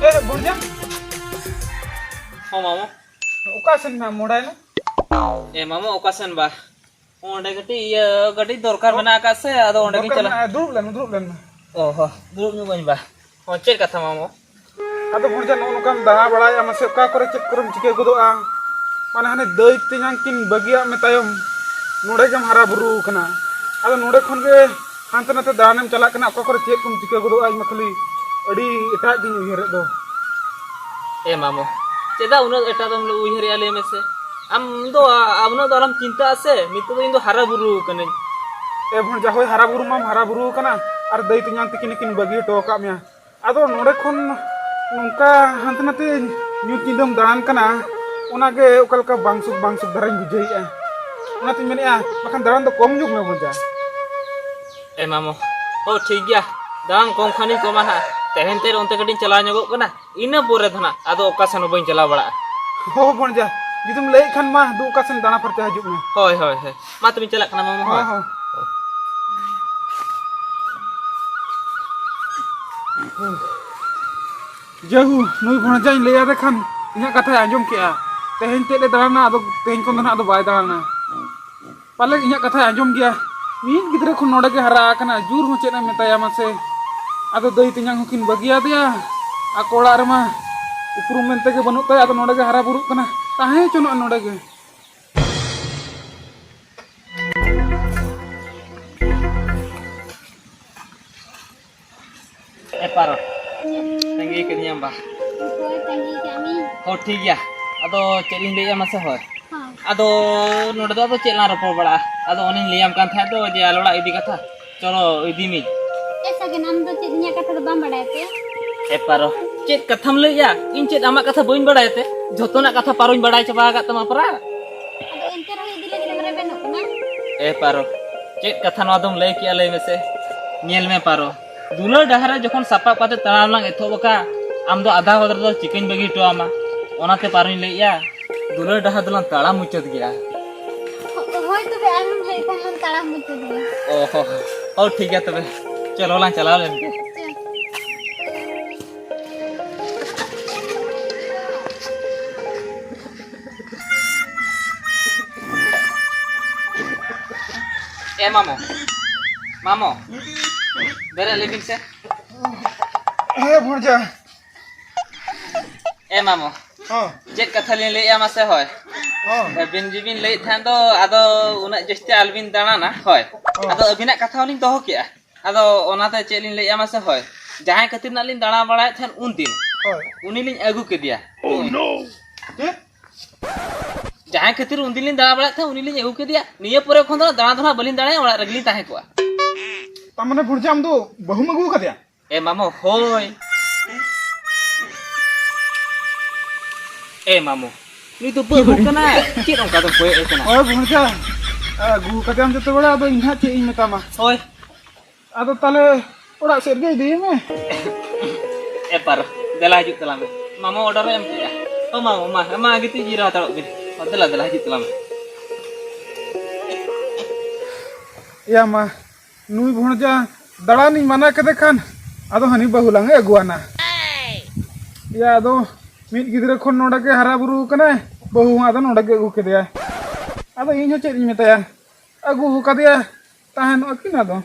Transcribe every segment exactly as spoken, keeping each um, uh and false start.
ᱮ, ᱵᱷᱚᱱᱡᱟ᱾ ᱦᱚᱸ, ᱢᱟᱢᱚ᱾ ᱚᱠᱟ ᱥᱮᱱ ᱱᱟᱜ ᱢᱚᱰᱟᱭᱱᱟ? ᱮ, ᱢᱟᱢᱚ, ᱚᱠᱟ ᱥᱮᱱ ᱵᱟ? ᱚᱸᱰᱮ ᱠᱟᱹᱴᱤᱡ ᱤᱭᱟᱹ, ᱠᱟᱹᱴᱤᱡ ᱫᱚᱨᱠᱟᱨ ᱢᱮᱱᱟᱜ ᱟᱠᱟᱫ ᱥᱮ, ᱟᱫᱚ ᱚᱸᱰᱮ ᱜᱤᱧ ᱫᱚᱨᱠᱟᱨ ᱪᱟᱞᱟᱜ᱾ ᱢᱮᱱᱟᱜᱼᱟ, ᱫᱩᱲᱩᱵ ᱞᱮᱱ, ᱫᱩᱲᱩᱵ ᱞᱮᱱ ᱢᱮ᱾ ᱚ ᱦᱚᱸ, ᱫᱩᱲᱩᱵ ᱧᱚᱜ ᱟᱹᱧ ᱵᱟ᱾ ᱦᱚᱸ, ᱪᱮᱫ ᱠᱟᱛᱷᱟ ᱢᱟᱢᱚ? ᱟᱫᱚ ᱵᱷᱚᱱᱡᱟ, ᱱᱚᱜᱼᱚ ᱱᱚᱝᱠᱟᱢ ᱫᱟᱬᱟ ᱵᱟᱲᱟᱭᱟ, ᱢᱟᱥᱮ ᱚᱠᱟ ᱠᱚᱨᱮ ᱪᱮᱫ ᱠᱚᱨᱮᱢ ᱪᱤᱠᱟᱹ ᱜᱚᱫᱚᱜᱼᱟ? ᱢᱟᱱᱮ ᱦᱟᱱᱮ ᱫᱟᱹᱭ ᱛᱮᱧᱟᱝ ᱠᱤᱱ ᱵᱟᱹᱜᱤᱭᱟᱜ ᱢᱮ ᱛᱟᱭᱚᱢ, ᱱᱚᱰᱮ ᱜᱮᱢ ᱦᱟᱨᱟ ᱵᱩᱨᱩ ᱟᱠᱟᱱᱟ᱾ ᱟᱫᱚ ᱱᱚᱰᱮ ᱠᱷᱚᱱ ᱜᱮ ᱦᱟᱱᱛᱮ ᱱᱟᱛᱮ ᱫᱟᱬᱟᱱᱮᱢ ᱪᱟᱞᱟᱜ ᱠᱟᱱᱟ, ᱚᱠᱟ ᱠᱚᱨᱮ ᱪᱮᱫ ᱠᱚᱢ ᱪᱤᱠᱟᱹ ᱜᱚᱫᱚᱜᱼᱟ, ᱤᱧ ᱢᱟ ᱠᱷᱟᱹᱞᱤ ᱟᱹᱰᱤ ᱮᱴᱟᱜ ᱜᱤᱧ ᱩᱭᱦᱟᱹᱨᱮᱫ ᱫᱚ᱾ ᱮ ᱢᱟᱢᱚ, ᱪᱮᱫᱟᱜ ᱩᱱᱟᱹᱜ ᱮᱴᱟᱜ ᱫᱚᱢ ᱩᱭᱦᱟᱹᱨᱮᱫᱼᱟ, ᱞᱟᱹᱭ ᱢᱮᱥᱮ? ᱟᱢ ᱫᱚ, ᱟ-, ᱩᱱᱟᱹᱜ ᱫᱚ ᱟᱞᱚᱢ ᱪᱤᱱᱛᱟᱹᱜᱼᱟ ᱥᱮ, ᱱᱤᱛᱚᱜ ᱫᱚ ᱤᱧ ᱫᱚ ᱦᱟᱨᱟ ᱵᱩᱨᱩ ᱟᱠᱟᱱᱟᱹᱧ᱾ ᱮ ᱵᱷᱚᱱᱡᱟ, ᱦᱳᱭ, ᱦᱟᱨᱟ ᱵᱩᱨᱩ ᱢᱟᱢ ᱦᱟᱨᱟ ᱵᱩᱨᱩ ᱟᱠᱟᱱᱟ, ᱟᱨ ᱫᱟᱹᱭ ᱛᱮᱧᱟᱝ ᱛᱤᱠᱤᱱ ᱠᱤᱱ ᱵᱟᱹᱜᱤ ᱦᱚᱴᱚ ᱟᱠᱟᱫ ᱢᱮᱭᱟ᱾ ᱟᱫᱚ ᱱᱚᱰᱮ ᱠᱷᱚᱱ ᱱᱚᱝᱠᱟ ᱦᱟᱱᱛᱮ ᱱᱟᱛᱮ ᱧᱩᱛ ᱧᱤᱫᱟᱹᱢ ᱫᱟᱬᱟᱱ ᱠᱟᱱᱟ, ᱚᱱᱟᱜᱮ ᱚᱠᱟ ᱞᱮᱠᱟ ᱵᱟᱝ ᱥᱩᱠ, ᱵᱟᱝ ᱥᱩᱠ ᱫᱷᱟᱨᱟᱧ ᱵᱩᱡᱷᱟᱹᱣᱮᱫᱼᱟ᱾ ᱚᱱᱟᱛᱤᱧ ᱢᱮᱱᱮᱫᱼᱟ, ᱵᱟᱠᱷᱟᱱ ᱫᱟᱬᱟᱱ ᱫᱚ ᱠᱚᱢ ᱧᱚᱜ ᱢᱮ ᱵᱷᱚᱱᱡᱟ᱾ ᱮ ᱢᱟᱢᱚ, ᱦᱳ, ᱴᱷᱤᱠ ᱜᱮᱭᱟ, ᱫᱟᱬᱟᱱ ᱠᱚᱢ ᱠᱷᱟᱱᱤᱧ ᱠᱚᱢᱟ ᱱᱟᱦᱟᱜ᱾ ᱛᱮᱦᱮᱧ ᱛᱮᱫ ᱚᱱᱛᱮ ᱠᱟᱹᱴᱤᱡ ᱤᱧ ᱪᱟᱞᱟᱣ ᱧᱚᱜᱚᱜ ᱠᱟᱱᱟ, ᱤᱱᱟᱹ ᱯᱚᱨᱮ ᱫᱚ ᱱᱟᱦᱟᱜ ᱟᱫᱚ ᱚᱠᱟ ᱥᱮᱱ ᱦᱚᱸ ᱵᱟᱹᱧ ᱪᱟᱞᱟᱣ ᱵᱟᱲᱟᱜᱼᱟ᱾ ᱦᱳ ᱵᱷᱚᱱᱡᱟ, ᱡᱩᱫᱤᱢ ᱞᱟᱹᱭᱮᱫ ᱠᱷᱟᱱ ᱢᱟ, ᱫᱩ ᱚᱠᱟ ᱥᱮᱱ ᱫᱟᱬᱟ ᱯᱷᱟᱨᱪᱟ ᱦᱤᱡᱩᱜ ᱢᱮ᱾ ᱦᱳᱭ, ᱦᱳᱭ, ᱦᱳᱭ᱾ ᱢᱟ ᱛᱚᱵᱮᱧ ᱪᱟᱞᱟᱜ ᱠᱟᱱᱟ ᱢᱟᱢᱚ, ᱦᱳᱭ, ᱦᱳᱭ᱾ ᱦᱳᱭ᱾ ᱡᱟᱹᱦᱩ, ᱱᱩᱭ ᱵᱷᱚᱱᱡᱟᱧ ᱞᱟᱹᱭ ᱟᱫᱮ ᱠᱷᱟᱱ ᱤᱧᱟᱹᱜ ᱠᱟᱛᱷᱟᱭ ᱟᱸᱡᱚᱢ ᱠᱮᱜᱼᱟ᱾ ᱛᱮᱦᱮᱧ ᱛᱮᱫ ᱞᱮ ᱫᱟᱬᱟᱱᱟ, ᱟᱫᱚ ᱛᱮᱦᱮᱧ ᱠᱷᱚᱱ ᱫᱚ ᱱᱟᱦᱟᱜ ᱟᱫᱚ ᱵᱟᱭ ᱫᱟᱬᱟᱱᱟ᱾ ᱯᱟᱞᱮ ᱤᱧᱟᱹᱜ ᱠᱟᱛᱷᱟᱭ ᱟᱸᱡᱚᱢ ᱜᱮᱭᱟ᱾ ᱢᱤᱫ ᱜᱤᱫᱽᱨᱟᱹ ᱠᱷᱚᱱ ᱱᱚᱰᱮ ᱜᱮ ᱦᱟᱨᱟ ᱟᱠᱟᱱᱟ, ᱡᱩᱨ ᱦᱚᱸ ᱪᱮᱫ ᱮᱢ ᱢᱮᱛᱟᱭᱟ ᱢᱟᱥᱮ᱾ ᱟᱫᱚ ᱫᱟᱹᱭ ᱛᱮᱧᱟᱝ ᱦᱚᱸᱠᱤᱱ ᱵᱟᱹᱜᱤᱭᱟᱫᱮᱭᱟ᱾ ᱟᱠᱚ ᱚᱲᱟᱜ ᱨᱮᱢᱟ ᱩᱯᱨᱩᱢ ᱢᱮᱱᱛᱮ ᱜᱮ ᱵᱟᱹᱱᱩᱜ ᱛᱟᱭᱟ᱾ ᱟᱫᱚ ᱱᱚᱰᱮ ᱜᱮ ᱦᱟᱨᱟ ᱵᱩᱨᱩᱜ ᱠᱟᱱᱟ, ᱛᱟᱦᱮᱸ ᱦᱚᱪᱚᱱᱚᱜᱼᱟ ᱱᱚᱰᱮ ᱜᱮ᱾ ᱮ ᱯᱟᱨᱚ, ᱛᱟᱺᱜᱤ ᱠᱟᱹᱫᱤᱧᱟᱢ ᱵᱟ? ᱦᱳᱭ, ᱛᱟᱺᱜᱤ ᱠᱟᱜ ᱢᱤᱭᱟᱹᱧ᱾ ᱦᱳᱭ, ᱴᱷᱤᱠ ᱜᱮᱭᱟ᱾ ᱟᱫᱚ ᱪᱮᱫ ᱤᱧ ᱞᱟᱹᱭᱮᱫᱼᱟ ᱢᱟᱥᱮ, ᱦᱳᱭ᱾ ᱦᱚᱸ᱾ ᱟᱫᱚ ᱱᱚᱰᱮ ᱫᱚ ᱟᱫᱚ ᱪᱮᱫ ᱞᱟᱝ ᱨᱚᱯᱚᱲ ᱵᱟᱲᱟᱜᱼᱟ? ᱟᱫᱚ ᱚᱱᱮᱧ ᱞᱟᱹᱭᱟᱢ ᱠᱟᱱ ᱛᱟᱦᱮᱸᱫ ᱫᱚ ᱡᱮ ᱟᱞᱮ ᱚᱲᱟᱜ ᱤᱫᱤ ᱠᱟᱛᱷᱟ, ᱪᱚᱞᱚ ᱤᱫᱤ ᱢᱮ᱾ ᱮ ᱥᱟᱜᱮᱱ, ᱟᱢ ᱫᱚ ᱪᱮᱫ ᱤᱧᱟᱹᱜ ᱠᱟᱛᱷᱟ ᱫᱚ ᱵᱟᱢ ᱵᱟᱲᱟᱭᱟ ᱛᱮ? ᱮ ᱯᱟᱨᱚ, ᱪᱮᱫ ᱠᱟᱛᱷᱟᱢ ᱞᱟᱹᱭᱮᱜᱼᱟ? ᱤᱧ ᱪᱮᱫ ᱟᱢᱟᱜ ᱠᱟᱛᱷᱟ ᱵᱟᱹᱧ ᱵᱟᱲᱟᱭᱟ ᱛᱮ? ᱡᱷᱚᱛᱚᱱᱟᱜ ᱠᱟᱛᱷᱟ ᱯᱟᱨᱚᱧ ᱵᱟᱲᱟᱭ ᱪᱟᱵᱟ ᱟᱠᱟᱫ ᱛᱟᱢᱟ ᱯᱟᱨᱟ᱾ ᱟᱫᱚ ᱮᱱᱛᱮ ᱨᱮᱦᱚᱸ ᱤᱫᱤ ᱞᱟᱹᱜᱤᱫ ᱮᱢ ᱨᱮᱵᱮᱱᱚᱜ ᱠᱟᱱᱟ? ᱮ ᱯᱟᱨᱚ, ᱪᱮᱫ ᱠᱟᱛᱷᱟ ᱱᱚᱣᱟ ᱫᱚᱢ ᱞᱟᱹᱭ ᱠᱮᱜᱼᱟ, ᱞᱟᱹᱭ ᱢᱮᱥᱮ? ᱧᱮᱞ ᱢᱮ ᱯᱟᱨᱚ, ᱫᱩᱞᱟᱹᱲ ᱰᱟᱦᱟᱨ ᱨᱮ ᱡᱚᱠᱷᱚᱱ ᱥᱟᱯᱟᱵ ᱠᱟᱛᱮ ᱛᱟᱲᱟᱢ ᱞᱟᱝ ᱮᱛᱚᱦᱚᱵ ᱟᱠᱟᱫ, ᱟᱢ ᱫᱚ ᱟᱫᱷᱟ ᱦᱚᱨ ᱨᱮᱫᱚ ᱪᱤᱠᱟᱹᱧ ᱵᱟᱹᱜᱤ ᱦᱚᱴᱚ ᱟᱢᱟ? ᱚᱱᱟᱛᱮ ᱯᱟᱨᱚᱧ ᱞᱟᱹᱭᱮᱜᱼᱟ, ᱫᱩᱞᱟᱹᱲ ᱰᱟᱦᱟᱨ ᱫᱚᱞᱟᱝ ᱛᱟᱲᱟᱢ ᱢᱩᱪᱟᱹᱫ ᱜᱮᱭᱟ᱾ ᱦᱳᱭ ᱛᱚᱵᱮ, ᱟᱨᱦᱚᱸ ᱦᱮᱡ ᱠᱷᱟᱱ ᱵᱚᱱ ᱛᱟᱲᱟᱢ ᱢᱩᱪᱟᱹᱫ ᱜᱮᱭᱟ᱾ ᱚ ᱦᱚ, ᱦᱚ, ᱴᱷᱤᱠ ᱜᱮᱭᱟ ᱛᱚᱵᱮ, ᱪᱚᱞᱚ ᱞᱟᱝ ᱪᱟᱞᱟᱣ ᱞᱮᱱ ᱜᱮ᱾ ᱪᱚ᱾ ᱮ ᱢᱟᱢᱚ, ᱢᱟᱢᱚ, ᱵᱮᱨᱮᱫ ᱞᱮᱵᱤᱱ ᱥᱮ᱾ ᱦᱮᱸ ᱵᱷᱚᱲᱡᱟ᱾ ᱮ ᱢᱟᱢᱚ, ᱦᱚᱸ᱾ ᱪᱮᱫ ᱠᱟᱛᱷᱟ ᱞᱤᱧ ᱞᱟᱹᱭᱮᱜᱼᱟ ᱢᱟᱥᱮ? ᱦᱳᱭ᱾ ᱦᱚᱸ᱾ ᱟᱹᱵᱤᱱ ᱡᱮᱵᱤᱱ ᱞᱟᱹᱭᱮᱫ ᱛᱟᱦᱮᱸᱫ ᱫᱚ, ᱟᱫᱚ ᱩᱱᱟᱹᱜ ᱡᱟᱹᱥᱛᱤ ᱟᱞᱚᱵᱤᱱ ᱫᱟᱬᱟᱱᱟ᱾ ᱦᱳᱭ᱾ ᱦᱚᱸ᱾ ᱟᱫᱚ ᱟᱹᱵᱤᱱᱟᱜ ᱠᱟᱛᱷᱟ ᱦᱚᱸᱞᱤᱧ ᱫᱚᱦᱚ ᱠᱮᱜᱼᱟ᱾ ᱟᱫᱚ ᱚᱱᱟᱛᱮ ᱪᱮᱫ ᱞᱤᱧ ᱞᱟᱹᱭᱮᱜᱼᱟ ᱢᱟᱥᱮ? ᱦᱳᱭ᱾ ᱡᱟᱦᱟᱸᱭ ᱠᱷᱟᱹᱛᱤᱨ ᱱᱟᱜ ᱞᱤᱧ ᱫᱟᱬᱟ ᱵᱟᱲᱟᱭᱮᱫ ᱛᱟᱦᱮᱸᱫ ᱩᱱᱫᱤᱱ, ᱦᱳᱭ᱾ ᱩᱱᱤ ᱞᱤᱧ ᱟᱹᱜᱩ ᱠᱮᱫᱮᱭᱟ᱾ ᱪᱮᱫ? ᱡᱟᱦᱟᱸᱭ ᱠᱷᱟᱹᱛᱤᱨ ᱩᱱᱫᱤᱱ ᱞᱤᱧ ᱫᱟᱬᱟ ᱵᱟᱲᱟᱭᱮᱫ ᱛᱟᱦᱮᱸᱫ, ᱩᱱᱤ ᱞᱤᱧ ᱟᱹᱜᱩ ᱠᱮᱫᱮᱭᱟ᱾ ᱱᱤᱭᱟᱹ ᱯᱚᱨᱮ ᱠᱷᱚᱱ ᱫᱚ ᱫᱟᱬᱟ ᱫᱚ ᱱᱟᱜ ᱵᱟᱹᱞᱤᱧ ᱫᱟᱬᱟᱭᱟ, ᱚᱲᱟᱜ ᱨᱮᱜᱮᱞᱤᱧ ᱛᱟᱦᱮᱸ ᱠᱚᱜᱼᱟ᱾ ᱛᱟᱨ ᱢᱟᱱᱮ ᱵᱷᱚᱲᱡᱟ, ᱟᱢ ᱫᱚ ᱵᱟᱹᱦᱩᱢ ᱟᱹᱜᱩ ᱟᱠᱟᱫᱮᱭᱟ? ᱮ ᱢᱟᱢᱚ, ᱦᱳᱭ᱾ ᱮ ᱢᱟᱢᱚ, ᱱᱩᱭ ᱫᱚ ᱵᱟᱹᱦᱩ ᱠᱟᱱᱟᱭ᱾ ᱪᱮᱫ ᱚᱱᱠᱟ ᱫᱚᱢ ᱠᱚᱭᱚᱜ ᱮ ᱠᱟᱱᱟ? ᱦᱳᱭ ᱵᱷᱚᱲᱡᱟ, ᱟᱹᱜᱩ ᱠᱟᱫᱮᱭᱟᱢ ᱡᱚᱛᱚ ᱵᱮᱲᱟ, ᱟᱫᱚ ᱤᱧ ᱦᱟᱸᱜ ᱪᱮᱫ ᱤᱧ ᱢᱮᱛᱟᱢᱟ? ᱦᱳᱭ᱾ ᱟᱫᱚ ᱛᱟᱦᱞᱮ ᱚᱲᱟᱜ ᱥᱮᱫ ᱜᱮ ᱤᱫᱤᱭᱮ ᱢᱮ᱾ ᱮ ᱯᱟᱨᱚ, ᱫᱮᱞᱟ ᱦᱤᱡᱩᱜ ᱛᱟᱞᱟᱝ ᱢᱮ᱾ ᱢᱟᱢᱚ order ᱮ ᱮᱢ ᱠᱮᱜᱼᱟ᱾ ᱚ ᱢᱟᱢᱚ, ᱢᱟ, ᱢᱟ, ᱜᱤᱛᱤᱡ ᱡᱤᱨᱟᱹᱣ ᱦᱟᱛᱟᱲᱚᱜ ᱵᱤᱱ᱾ ᱚ, ᱫᱮᱞᱟ, ᱫᱮᱞᱟ, ᱦᱤᱡᱩᱜ ᱛᱟᱞᱟᱝ ᱢᱮ᱾ ᱮᱭᱟ ᱢᱟ, ᱱᱩᱭ ᱵᱷᱚᱲᱡᱟ ᱫᱟᱬᱟᱱᱤᱧ ᱢᱟᱱᱟ ᱠᱮᱫᱮ ᱠᱷᱟᱱ ᱟᱫᱚ ᱦᱟᱹᱱᱤ ᱵᱟᱹᱦᱩ ᱞᱟᱝ ᱮ ᱟᱹᱜᱩᱣᱟᱱᱟ᱾ ᱮᱭᱟ, ᱟᱫᱚ ᱢᱤᱫ ᱜᱤᱫᱽᱨᱟᱹ ᱠᱷᱚᱱ ᱱᱚᱰᱮ ᱜᱮ ᱦᱟᱨᱟ ᱵᱩᱨᱩ ᱠᱟᱱᱟᱭ, ᱵᱟᱹᱦᱩ ᱦᱚᱸ ᱟᱫᱚ ᱱᱚᱰᱮ ᱜᱮ ᱟᱹᱜᱩ ᱠᱮᱫᱮᱭᱟᱭ᱾ ᱟᱫᱚ ᱤᱧ ᱦᱚᱸ ᱪᱮᱫ ᱤᱧ ᱢᱮᱛᱟᱭᱟ, ᱟᱹᱜᱩ ᱟᱠᱟᱫᱮᱭᱟ ᱛᱟᱦᱮᱱᱚᱜ ᱟᱹᱠᱤᱱ ᱟᱫᱚ᱾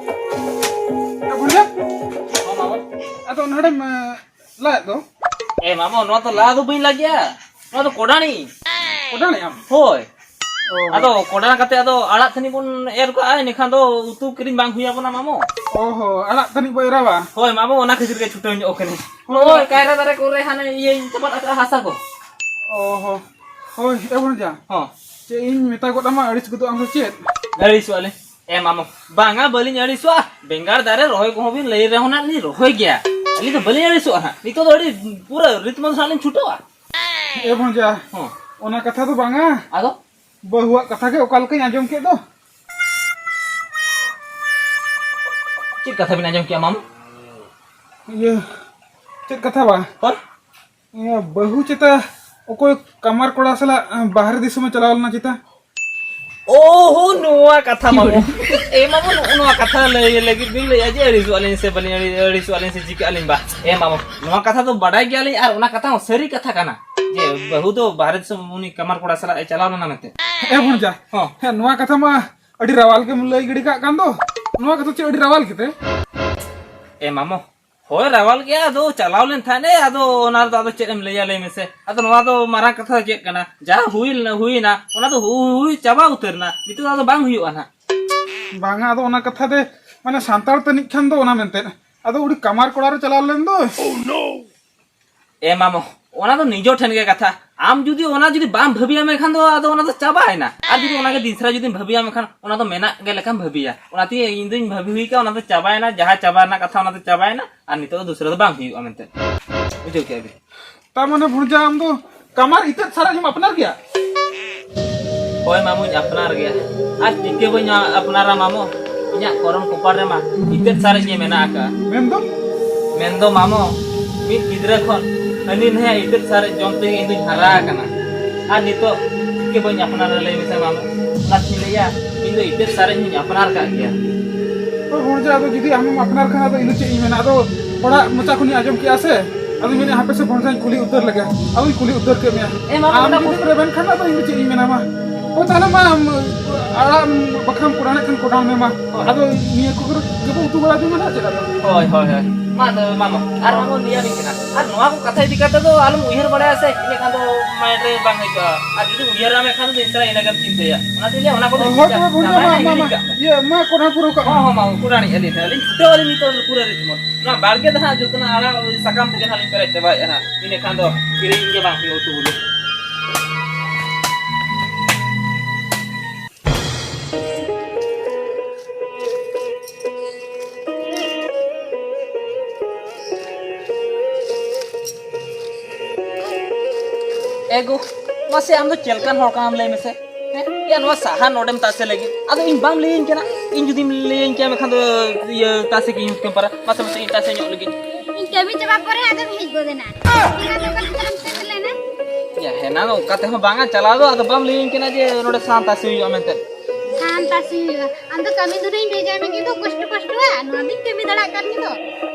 ᱮ ᱵᱩᱲᱦᱤ, ᱦᱚᱸ ᱢᱟᱢᱚ᱾ ᱟᱫᱚ ᱱᱚᱰᱮᱢ, ᱮ, ᱞᱟᱫ ᱫᱚ? ᱮ ᱢᱟᱢᱚ, ᱱᱚᱣᱟ ᱫᱚ ᱞᱟ ᱫᱚ ᱵᱟᱹᱧ ᱞᱟᱜᱮᱜᱼᱟ, ᱱᱚᱣᱟ ᱫᱚ ᱠᱚᱰᱟᱱᱤ᱾ ᱠᱚᱰᱟᱱᱤ ᱟᱢ? ᱦᱳᱭ᱾ ᱚ᱾ ᱟᱫᱚ ᱠᱚᱰᱟᱱ ᱠᱟᱛᱮ ᱟᱫᱚ ᱟᱲᱟᱜ ᱛᱷᱟᱹᱱᱤ ᱵᱚᱱ ᱮᱨ ᱠᱟᱜᱼᱟ, ᱤᱱᱟᱹᱠᱷᱟᱱ ᱫᱚ ᱩᱛᱩ ᱠᱤᱨᱤᱧ ᱵᱟᱝ ᱦᱩᱭ ᱟᱵᱚᱱᱟ ᱢᱟᱢᱚ᱾ ᱚ ᱦᱚ, ᱟᱲᱟᱜ ᱛᱷᱟᱹᱱᱤ ᱵᱚ ᱮᱨᱟᱣᱟ? ᱦᱳᱭ ᱢᱟᱢᱚ, ᱚᱱᱟ ᱠᱷᱟᱹᱛᱤᱨ ᱜᱮ ᱪᱷᱩᱴᱟᱹᱣ ᱧᱚᱜ ᱠᱟᱹᱱᱟᱹᱧ᱾ ᱦᱳᱭ᱾ ᱱᱚᱜᱼᱚᱭ ᱠᱟᱭᱨᱟ ᱫᱟᱨᱮ ᱠᱚᱨᱮ ᱦᱟᱱᱮ ᱤᱭᱟᱹᱧ ᱪᱟᱯᱟᱫ ᱟᱠᱟᱫᱼᱟ ᱦᱟᱥᱟ ᱠᱚ᱾ ᱚ ᱦᱚ, ᱦᱳᱭ, ᱮ ᱵᱷᱚᱲᱡᱟ᱾ ᱦᱚᱸ᱾ ᱪᱮᱫ ᱤᱧ ᱢᱮᱛᱟ ᱜᱚᱫ ᱟᱢᱟ, ᱟᱹᱲᱤᱥ ᱜᱚᱫᱚᱜ ᱟᱢ ᱥᱮ ᱪᱮᱫ? ᱟᱹᱲᱤᱥᱚᱜ ᱟᱞᱮ᱾ ᱮ ᱢᱟᱢᱚ, ᱵᱟᱝᱟ, ᱵᱟᱹᱞᱤᱧ ᱟᱹᱲᱤᱥᱚᱜᱼᱟ᱾ ᱵᱮᱸᱜᱟᱲ ᱫᱟᱨᱮ ᱨᱚᱦᱚᱭ ᱠᱚᱦᱚᱸ ᱵᱤᱱ ᱞᱟᱹᱭ ᱨᱮᱦᱚᱸ ᱱᱟᱜ ᱞᱤᱧ ᱨᱚᱦᱚᱭ ᱜᱮᱭᱟ᱾ ᱟᱹᱞᱤᱧ ᱫᱚ ᱵᱟᱹᱞᱤᱧ ᱟᱹᱲᱤᱥᱚᱜᱼᱟ ᱦᱟᱸᱜ᱾ ᱱᱤᱛᱚᱜ ᱫᱚ ᱟᱹᱰᱤ ᱯᱩᱨᱟᱹ ᱨᱤᱛᱢᱚᱛᱚ ᱥᱟᱜ ᱞᱤᱧ ᱪᱷᱩᱴᱟᱹᱣᱟ᱾ ᱮ ᱵᱷᱚᱸᱡᱟ, ᱦᱚᱸ᱾ ᱚᱱᱟ ᱠᱟᱛᱷᱟ ᱫᱚ ᱵᱟᱝᱟ᱾ ᱟᱫᱚ? ᱵᱟᱹᱦᱩᱣᱟᱜ ᱠᱟᱛᱷᱟ ᱜᱮ ᱚᱠᱟ ᱞᱮᱠᱟᱧ ᱟᱸᱡᱚᱢ ᱠᱮᱫ ᱫᱚ᱾ ᱪᱮᱫ ᱠᱟᱛᱷᱟ ᱵᱤᱱ ᱟᱸᱡᱚᱢ ᱠᱮᱜᱼᱟ, ᱢᱟᱢᱚ? ᱤᱭᱟᱹ, ᱪᱮᱫ ᱠᱟᱛᱷᱟ ᱵᱟᱝ? ᱦᱳᱭ᱾ ᱤᱭᱟᱹ, ᱵᱟᱹᱦᱩ ᱪᱮᱛᱟ ᱚᱠᱚᱭ ᱠᱟᱢᱟᱨ ᱠᱚᱲᱟ ᱥᱟᱞᱟᱜ ᱵᱟᱦᱨᱮ ᱫᱤᱥᱚᱢᱮ ᱪᱟᱞᱟᱣ ᱞᱮᱱᱟ ᱪᱮᱛᱟ? ᱳᱦᱳ, ᱱᱚᱣᱟ ᱠᱟᱛᱷᱟ ᱢᱟᱢᱚ᱾ ᱮ ᱢᱟᱢᱚ, ᱱᱚᱜᱼᱚ ᱱᱚᱣᱟ ᱠᱟᱛᱷᱟ ᱞᱟᱹᱭ ᱞᱟᱹᱜᱤᱫ ᱵᱤᱱ ᱞᱟᱹᱭᱟ ᱡᱮ ᱟᱹᱲᱤᱥᱚᱜ ᱟᱹᱞᱤᱧ ᱥᱮ ᱵᱟᱹᱞᱤᱧ ᱟᱹᱲᱤ-, ᱟᱹᱲᱤᱥᱚᱜ ᱟᱹᱞᱤᱧ ᱥᱮ ᱪᱤᱠᱟᱹᱜ ᱟᱹᱞᱤᱧ ᱵᱟ? ᱮ ᱢᱟᱢᱚ, ᱱᱚᱣᱟ ᱠᱟᱛᱷᱟ ᱫᱚ ᱵᱟᱰᱟᱭ ᱜᱮᱭᱟᱞᱤᱧ ᱟᱨ ᱚᱱᱟ ᱠᱟᱛᱷᱟ ᱦᱚᱸ ᱥᱟᱹᱨᱤ ᱠᱟᱛᱷᱟ ᱠᱟᱱᱟ ᱡᱮ ᱵᱟᱹᱦᱩ ᱫᱚ ᱵᱟᱦᱨᱮ ᱫᱤᱥᱚᱢ ᱩᱱᱤ ᱠᱟᱢᱟᱨ ᱠᱚᱲᱟ ᱥᱟᱞᱟᱜ ᱮ ᱪᱟᱞᱟᱣ ᱞᱮᱱᱟ ᱢᱮᱱᱛᱮ᱾ ᱮ ᱵᱷᱚᱱᱡᱟ, ᱦᱚᱸ᱾ ᱦᱮᱸ, ᱱᱚᱣᱟ ᱠᱟᱛᱷᱟ ᱢᱟ ᱟᱹᱰᱤ ᱨᱟᱣᱟᱞ ᱜᱮᱢ ᱞᱟᱹᱭ ᱜᱤᱰᱤ ᱠᱟᱜ ᱠᱟᱱ ᱫᱚ᱾ ᱱᱚᱣᱟ ᱠᱟᱛᱷᱟ ᱪᱮᱫ ᱟᱹᱰᱤ ᱨᱟᱣᱟᱞ ᱜᱮᱛᱮ? ᱮ ᱢᱟᱢᱚ, ᱦᱳᱭ, ᱨᱟᱣᱟᱞ ᱜᱮᱭᱟ, ᱟᱫᱚ ᱪᱟᱞᱟᱣ ᱞᱮᱱ ᱛᱟᱦᱮᱸᱫ ᱮ, ᱟᱫᱚ ᱚᱱᱟ ᱨᱮᱫᱚ ᱟᱫᱚ ᱪᱮᱫ ᱮᱢ ᱞᱟᱹᱭᱟ, ᱞᱟᱹᱭ ᱢᱮᱥᱮ? ᱟᱫᱚ ᱱᱚᱣᱟ ᱫᱚ ᱢᱟᱨᱟᱝ ᱠᱟᱛᱷᱟ ᱫᱚ ᱪᱮᱫ ᱠᱟᱱᱟ? ᱡᱟᱦᱟᱸ ᱦᱩᱭ ᱞᱮᱱᱟ, ᱦᱩᱭ ᱮᱱᱟ, ᱚᱱᱟ ᱫᱚ ᱦᱩᱭ, ᱦᱩᱭ ᱪᱟᱵᱟ ᱩᱛᱟᱹᱨ ᱮᱱᱟ, ᱱᱤᱛᱚᱜ ᱫᱚ ᱟᱫᱚ ᱵᱟᱝ ᱦᱩᱭᱩᱜᱼᱟ ᱱᱟᱦᱟᱜ᱾ ᱵᱟᱝᱟ, ᱟᱫᱚ ᱚᱱᱟ ᱠᱟᱛᱷᱟ ᱫᱚ, ᱢᱟᱱᱮ, ᱥᱟᱱᱛᱟᱲ ᱛᱟᱹᱱᱤᱡ ᱠᱷᱟᱱ ᱫᱚ ᱚᱱᱟ ᱢᱮᱱᱛᱮ, ᱟᱫᱚ ᱩᱱᱤ ᱠᱟᱢᱟᱨ ᱠᱚᱲᱟ ᱨᱮ ᱪᱟᱞᱟᱣ ᱞᱮᱱ ᱫᱚ᱾ ᱮ ᱢᱟᱢᱚ, ᱚᱱᱟ ᱫᱚ ᱱᱤᱡᱚ ᱴᱷᱮᱱ ᱜᱮ ᱠᱟᱛᱷᱟ᱾ ᱟᱢ ᱡᱩᱫᱤ ᱚᱱᱟ ᱡᱩᱫᱤ ᱵᱟᱢ ᱵᱷᱟᱹᱵᱤᱭᱟ, ᱢᱮᱱᱠᱷᱟᱱ ᱫᱚ ᱟᱫᱚ ᱚᱱᱟ ᱫᱚ ᱪᱟᱵᱟᱭᱮᱱᱟ᱾ ᱟᱨ ᱡᱩᱫᱤ ᱚᱱᱟ ᱜᱮ ᱫᱤᱱ ᱥᱟᱨᱟ ᱡᱩᱫᱤᱢ ᱵᱷᱟᱹᱵᱤᱭᱟ, ᱢᱮᱱᱠᱷᱟᱱ ᱚᱱᱟ ᱫᱚ ᱢᱮᱱᱟᱜ ᱜᱮ ᱞᱮᱠᱟᱢ ᱵᱷᱟᱹᱵᱤᱭᱟ᱾ ᱚᱱᱟᱛᱮ ᱤᱧ ᱫᱩᱧ ᱵᱷᱟᱹᱵᱤ ᱦᱩᱭ ᱠᱟᱜᱼᱟ, ᱚᱱᱟ ᱫᱚ ᱪᱟᱵᱟᱭᱮᱱᱟ, ᱡᱟᱦᱟᱸ ᱪᱟᱵᱟ ᱨᱮᱱᱟᱜ ᱠᱟᱛᱷᱟ, ᱚᱱᱟ ᱫᱚ ᱪᱟᱵᱟᱭᱮᱱᱟ, ᱟᱨ ᱱᱤᱛᱚᱜ ᱫᱚ ᱫᱩᱥᱨᱟᱹ ᱫᱚ ᱵᱟᱝ ᱦᱩᱭᱩᱜᱼᱟ ᱢᱮᱱᱛᱮ᱾ ᱵᱩᱡᱷᱟᱹᱣ ᱠᱮᱜᱼᱟ ᱵᱤᱱ? ᱛᱟᱨ ᱢᱟᱱᱮ ᱵᱷᱚᱱᱡᱟ, ᱟᱢ ᱫᱚ ᱠᱟᱢᱟᱨ ᱤᱛᱟᱹᱫ ᱥᱟᱨᱮᱡ ᱮᱢ ᱟᱯᱱᱟᱨ ᱜᱮᱭᱟ? ᱦᱳᱭ ᱢᱟᱢᱩᱧ ᱟᱯᱱᱟᱨ ᱜᱮᱭᱟ᱾ ᱟᱨ ᱪᱤᱠᱟᱹ ᱵᱟᱹᱧ ᱟᱯᱱᱟᱨᱟ ᱢᱟᱢᱚ? ᱤᱧᱟᱹᱜ ᱠᱚᱨᱚᱢ ᱠᱚᱯᱟᱲ ᱨᱮᱢᱟ ᱤᱛᱟᱹᱫ ᱥᱟᱨᱮᱡ ᱜᱮ ᱢᱮᱱᱟᱜ ᱟᱠᱟᱫᱼᱟ᱾ ᱢᱮᱱᱫᱚ? ᱢᱮᱱᱫᱚ ᱢᱟᱢᱚ, ᱢᱤᱫ ᱜᱤᱫᱽᱨᱟᱹ ᱠᱷᱚᱱ ᱦᱟᱹᱱᱤ ᱱᱟᱹᱭᱟᱜ ᱤᱛᱟᱹᱫ ᱥᱟᱨᱮᱡ ᱡᱚᱢ ᱛᱮᱜᱮ ᱤᱧ ᱫᱩᱧ ᱦᱟᱨᱟ ᱟᱠᱟᱱᱟ᱾ ᱟᱨ ᱱᱤᱛᱚᱜ ᱪᱤᱠᱟᱹ ᱵᱟᱹᱧ ᱟᱯᱱᱟᱨᱟ ᱞᱟᱹᱭ ᱢᱮᱥᱮ ᱢᱟᱢᱚ? ᱚᱱᱟᱛᱤᱧ ᱞᱟᱹᱭᱟ, ᱤᱧ ᱫᱚ ᱤᱛᱟᱹᱫ ᱥᱟᱨᱮᱡ ᱦᱚᱸᱧ ᱟᱯᱱᱟᱨ ᱠᱟᱜ ᱜᱮᱭᱟ᱾ ᱦᱳᱭ ᱵᱷᱚᱱᱡᱟ, ᱟᱫᱚ ᱡᱩᱫᱤ ᱟᱢᱮᱢ ᱟᱯᱱᱟᱨ ᱠᱷᱟᱱ, ᱟᱫᱚ ᱤᱧ ᱫᱚ ᱪᱮᱫ ᱤᱧ ᱢᱮᱱᱟ? ᱟᱫᱚ ᱦᱚᱲᱟᱜ ᱢᱚᱪᱟ ᱠᱷᱚᱱᱤᱧ ᱟᱸᱡᱚᱢ ᱠᱮᱜᱼᱟ ᱥᱮ, ᱟᱫᱚᱧ ᱢᱮᱱᱮᱫᱼᱟ, ᱦᱟᱯᱮ ᱥᱮ ᱵᱷᱚᱱᱡᱟᱧ ᱠᱩᱞᱤ ᱩᱛᱟᱹᱨ ᱞᱮᱜᱮ᱾ ᱟᱫᱚᱧ ᱠᱩᱞᱤ ᱩᱛᱟᱹᱨ ᱠᱮᱫ ᱢᱮᱭᱟ᱾ ᱮ, ᱢᱟ, ᱟᱢ ᱚᱱᱟ ᱡᱩᱫᱤᱢ ᱠᱚ ᱨᱮᱵᱮᱱ ᱠᱷᱟᱱ, ᱟᱫᱚ ᱤᱧ ᱫᱚ ᱪᱮᱫ ᱤᱧ ᱢᱮᱱᱟ, ᱢᱟ᱾ ᱦᱳᱭ, ᱛᱟᱦᱞᱮ ᱢᱟ, ᱟᱢ ᱟᱲᱟᱜ ᱵᱟᱠᱷᱨᱟᱢ ᱠᱚᱰᱟᱱᱮᱫ ᱠᱷᱟᱱ ᱠᱚᱰᱟᱱ ᱢᱮ, ᱢᱟ᱾ ᱦᱳᱭ᱾ ᱟᱫᱚ ᱱᱤᱭᱟᱹ ᱠᱚ ᱜᱮᱵᱚ ᱩᱛᱩ ᱵᱟᱲᱟ ᱡᱚᱝᱟ ᱱᱟᱦᱟᱜ, ᱪᱮᱫ ᱟᱫᱚ? ᱦᱳᱭ, ᱦᱳᱭ, ᱦᱳᱭ᱾ ᱢᱟ, ᱛᱚᱵᱮ ᱢᱟ, ᱢᱟ᱾ ᱟᱨ ᱢᱟᱢᱚ, ᱞᱟᱹᱭᱟᱵᱤᱱ ᱠᱟᱱᱟ᱾ ᱟᱨ ᱱᱚᱣᱟ ᱠᱚ ᱠᱟᱛᱷᱟ ᱤᱫᱤ ᱠᱟᱛᱮ ᱫᱚ ᱟᱞᱚᱢ ᱩᱭᱦᱟᱹᱨ ᱵᱟᱲᱟᱭᱟ ᱥᱮ, ᱤᱱᱟᱹᱠᱷᱟᱱ ᱫᱚ mind ᱨᱮ ᱵᱟᱝ ᱦᱤᱡᱩᱜᱼᱟ᱾ ᱟᱨ ᱡᱩᱫᱤᱢ ᱩᱭᱦᱟᱹᱨᱟ, ᱢᱮᱱᱠᱷᱟᱱ ᱫᱚ ᱤᱱᱟᱹ ᱜᱮᱢ ᱪᱤᱱᱛᱟᱹᱭᱟ᱾ ᱚᱱᱟᱛᱮ ᱞᱟᱹᱭᱟ, ᱚᱱᱟ ᱠᱚᱫᱚ ᱦᱳᱭ, ᱦᱤᱲᱤᱧ ᱠᱟᱜ ᱛᱚᱵᱮ ᱵᱚᱱ ᱢᱮ, ᱡᱟᱢᱟᱭ ᱢᱟ, ᱦᱚᱸ ᱢᱟ, ᱦᱤᱲᱤᱧ ᱢᱟ᱾ ᱠᱟᱜ ᱢᱮ᱾ ᱤᱭᱟᱹ, ᱢᱟ, ᱠᱚᱰᱟᱱ ᱯᱩᱨᱟᱹᱣ ᱠᱟᱜ ᱢᱮ᱾ ᱦᱚᱸ, ᱦᱚᱸ, ᱢᱟ, ᱠᱚᱰᱟᱱᱤᱡ ᱟᱹᱞᱤᱧ ᱴᱷᱮᱱ᱾ ᱟᱹᱞᱤᱧ ᱪᱷᱩᱴᱟᱹᱣ ᱟᱹᱞᱤᱧ ᱱᱤᱛᱚᱜ ᱯᱩᱨᱟᱹ ᱨᱮ ᱡᱮᱢᱚᱱ᱾ ᱱᱚᱣᱟ ᱵᱟᱲᱜᱮ ᱫᱚ ᱦᱟᱸᱜ ᱡᱚᱛᱚᱱᱟᱜ ᱟᱲᱟᱜ ᱥᱟᱠᱟᱢ ᱛᱮᱜᱮ ᱦᱟᱸᱜ ᱞᱤᱧ ᱯᱮᱨᱮᱡ ᱪᱟᱵᱟᱭᱮᱫᱼᱟ ᱦᱟᱸᱜ᱾ ᱤᱱᱟᱹᱠᱷᱟᱱ ᱫᱚ ᱠᱤᱨᱤᱧ ᱜᱮ ᱵᱟᱝ ᱦᱩᱭᱩᱜᱼᱟ ᱩᱛᱩ ᱵᱩᱞᱩ᱾ ᱮ ᱜᱳ, ᱢᱟᱥᱮ ᱟᱢ ᱫᱚ ᱪᱮᱫ ᱞᱮᱠᱟᱱ ᱦᱚᱲ ᱠᱟᱱᱟᱢ ᱞᱟᱹᱭ ᱢᱮᱥᱮ? ᱦᱮᱸ? ᱭᱟ, ᱱᱚᱣᱟ ᱥᱟᱦᱟᱱ ᱱᱚᱰᱮᱢ ᱛᱟᱥᱮ ᱞᱟᱹᱜᱤᱫ, ᱟᱫᱚ ᱤᱧ ᱵᱟᱢ ᱞᱟᱹᱭᱟᱹᱧ ᱠᱟᱱᱟ? ᱤᱧ ᱡᱩᱫᱤᱢ ᱞᱟᱹᱭᱟᱹᱧ ᱠᱮᱭᱟ, ᱢᱮᱱᱠᱷᱟᱱ ᱫᱚ ᱤᱭᱟᱹ ᱛᱟᱥᱮ ᱠᱤᱧ ᱦᱩᱛᱠᱟᱹᱢ ᱯᱟᱨᱟ᱾ ᱢᱟᱥᱮ, ᱢᱟᱥᱮ, ᱤᱧ ᱛᱟᱥᱮ ᱧᱚᱜ ᱞᱟᱹᱜᱤᱫ᱾ ᱤᱧ ᱠᱟᱹᱢᱤ ᱪᱟᱵᱟ ᱯᱚᱨᱮ ᱟᱫᱚᱢ ᱦᱮᱡ ᱜᱚᱫ ᱮᱱᱟ᱾ ᱚᱱᱟ ᱫᱚ ᱚᱠᱟ ᱠᱷᱟᱹᱛᱤᱨᱮᱢ ᱥᱮᱴᱮᱨ ᱞᱮᱱᱟ? ᱭᱟ, ᱦᱮᱱᱟᱝ ᱚᱱᱠᱟ ᱛᱮᱦᱚᱸ ᱵᱟᱝᱟ ᱪᱟᱞᱟᱣ ᱫᱚ, ᱟᱫᱚ ᱵᱟᱢ ᱞᱟᱹᱭᱟᱹᱧ ᱠᱟᱱᱟ ᱡᱮ ᱱᱚᱰᱮ ᱥᱟᱱᱛᱟᱥᱤ ᱦᱩᱭᱩᱜᱼᱟ ᱢᱮᱱᱛᱮ᱾ ᱥᱟᱱᱛᱟᱥᱤ ᱦᱩᱭᱩᱜᱼᱟ? ᱟᱢ ᱫᱚ ᱠᱟᱹᱢᱤ ᱫᱷᱩᱨᱟᱹᱧ ᱵᱷᱮᱡᱟᱭ ᱢᱮ, ᱤᱧ ᱫᱚ ᱠᱚᱥᱴᱚ ᱠᱚᱥᱴᱚᱣᱟ ᱱᱚᱣᱟ ᱫᱚᱧ ᱠᱟᱹᱢᱤ ᱫᱟᱲᱮᱭᱟᱜ ᱠᱟᱱ ᱜᱮ ᱫᱚ᱾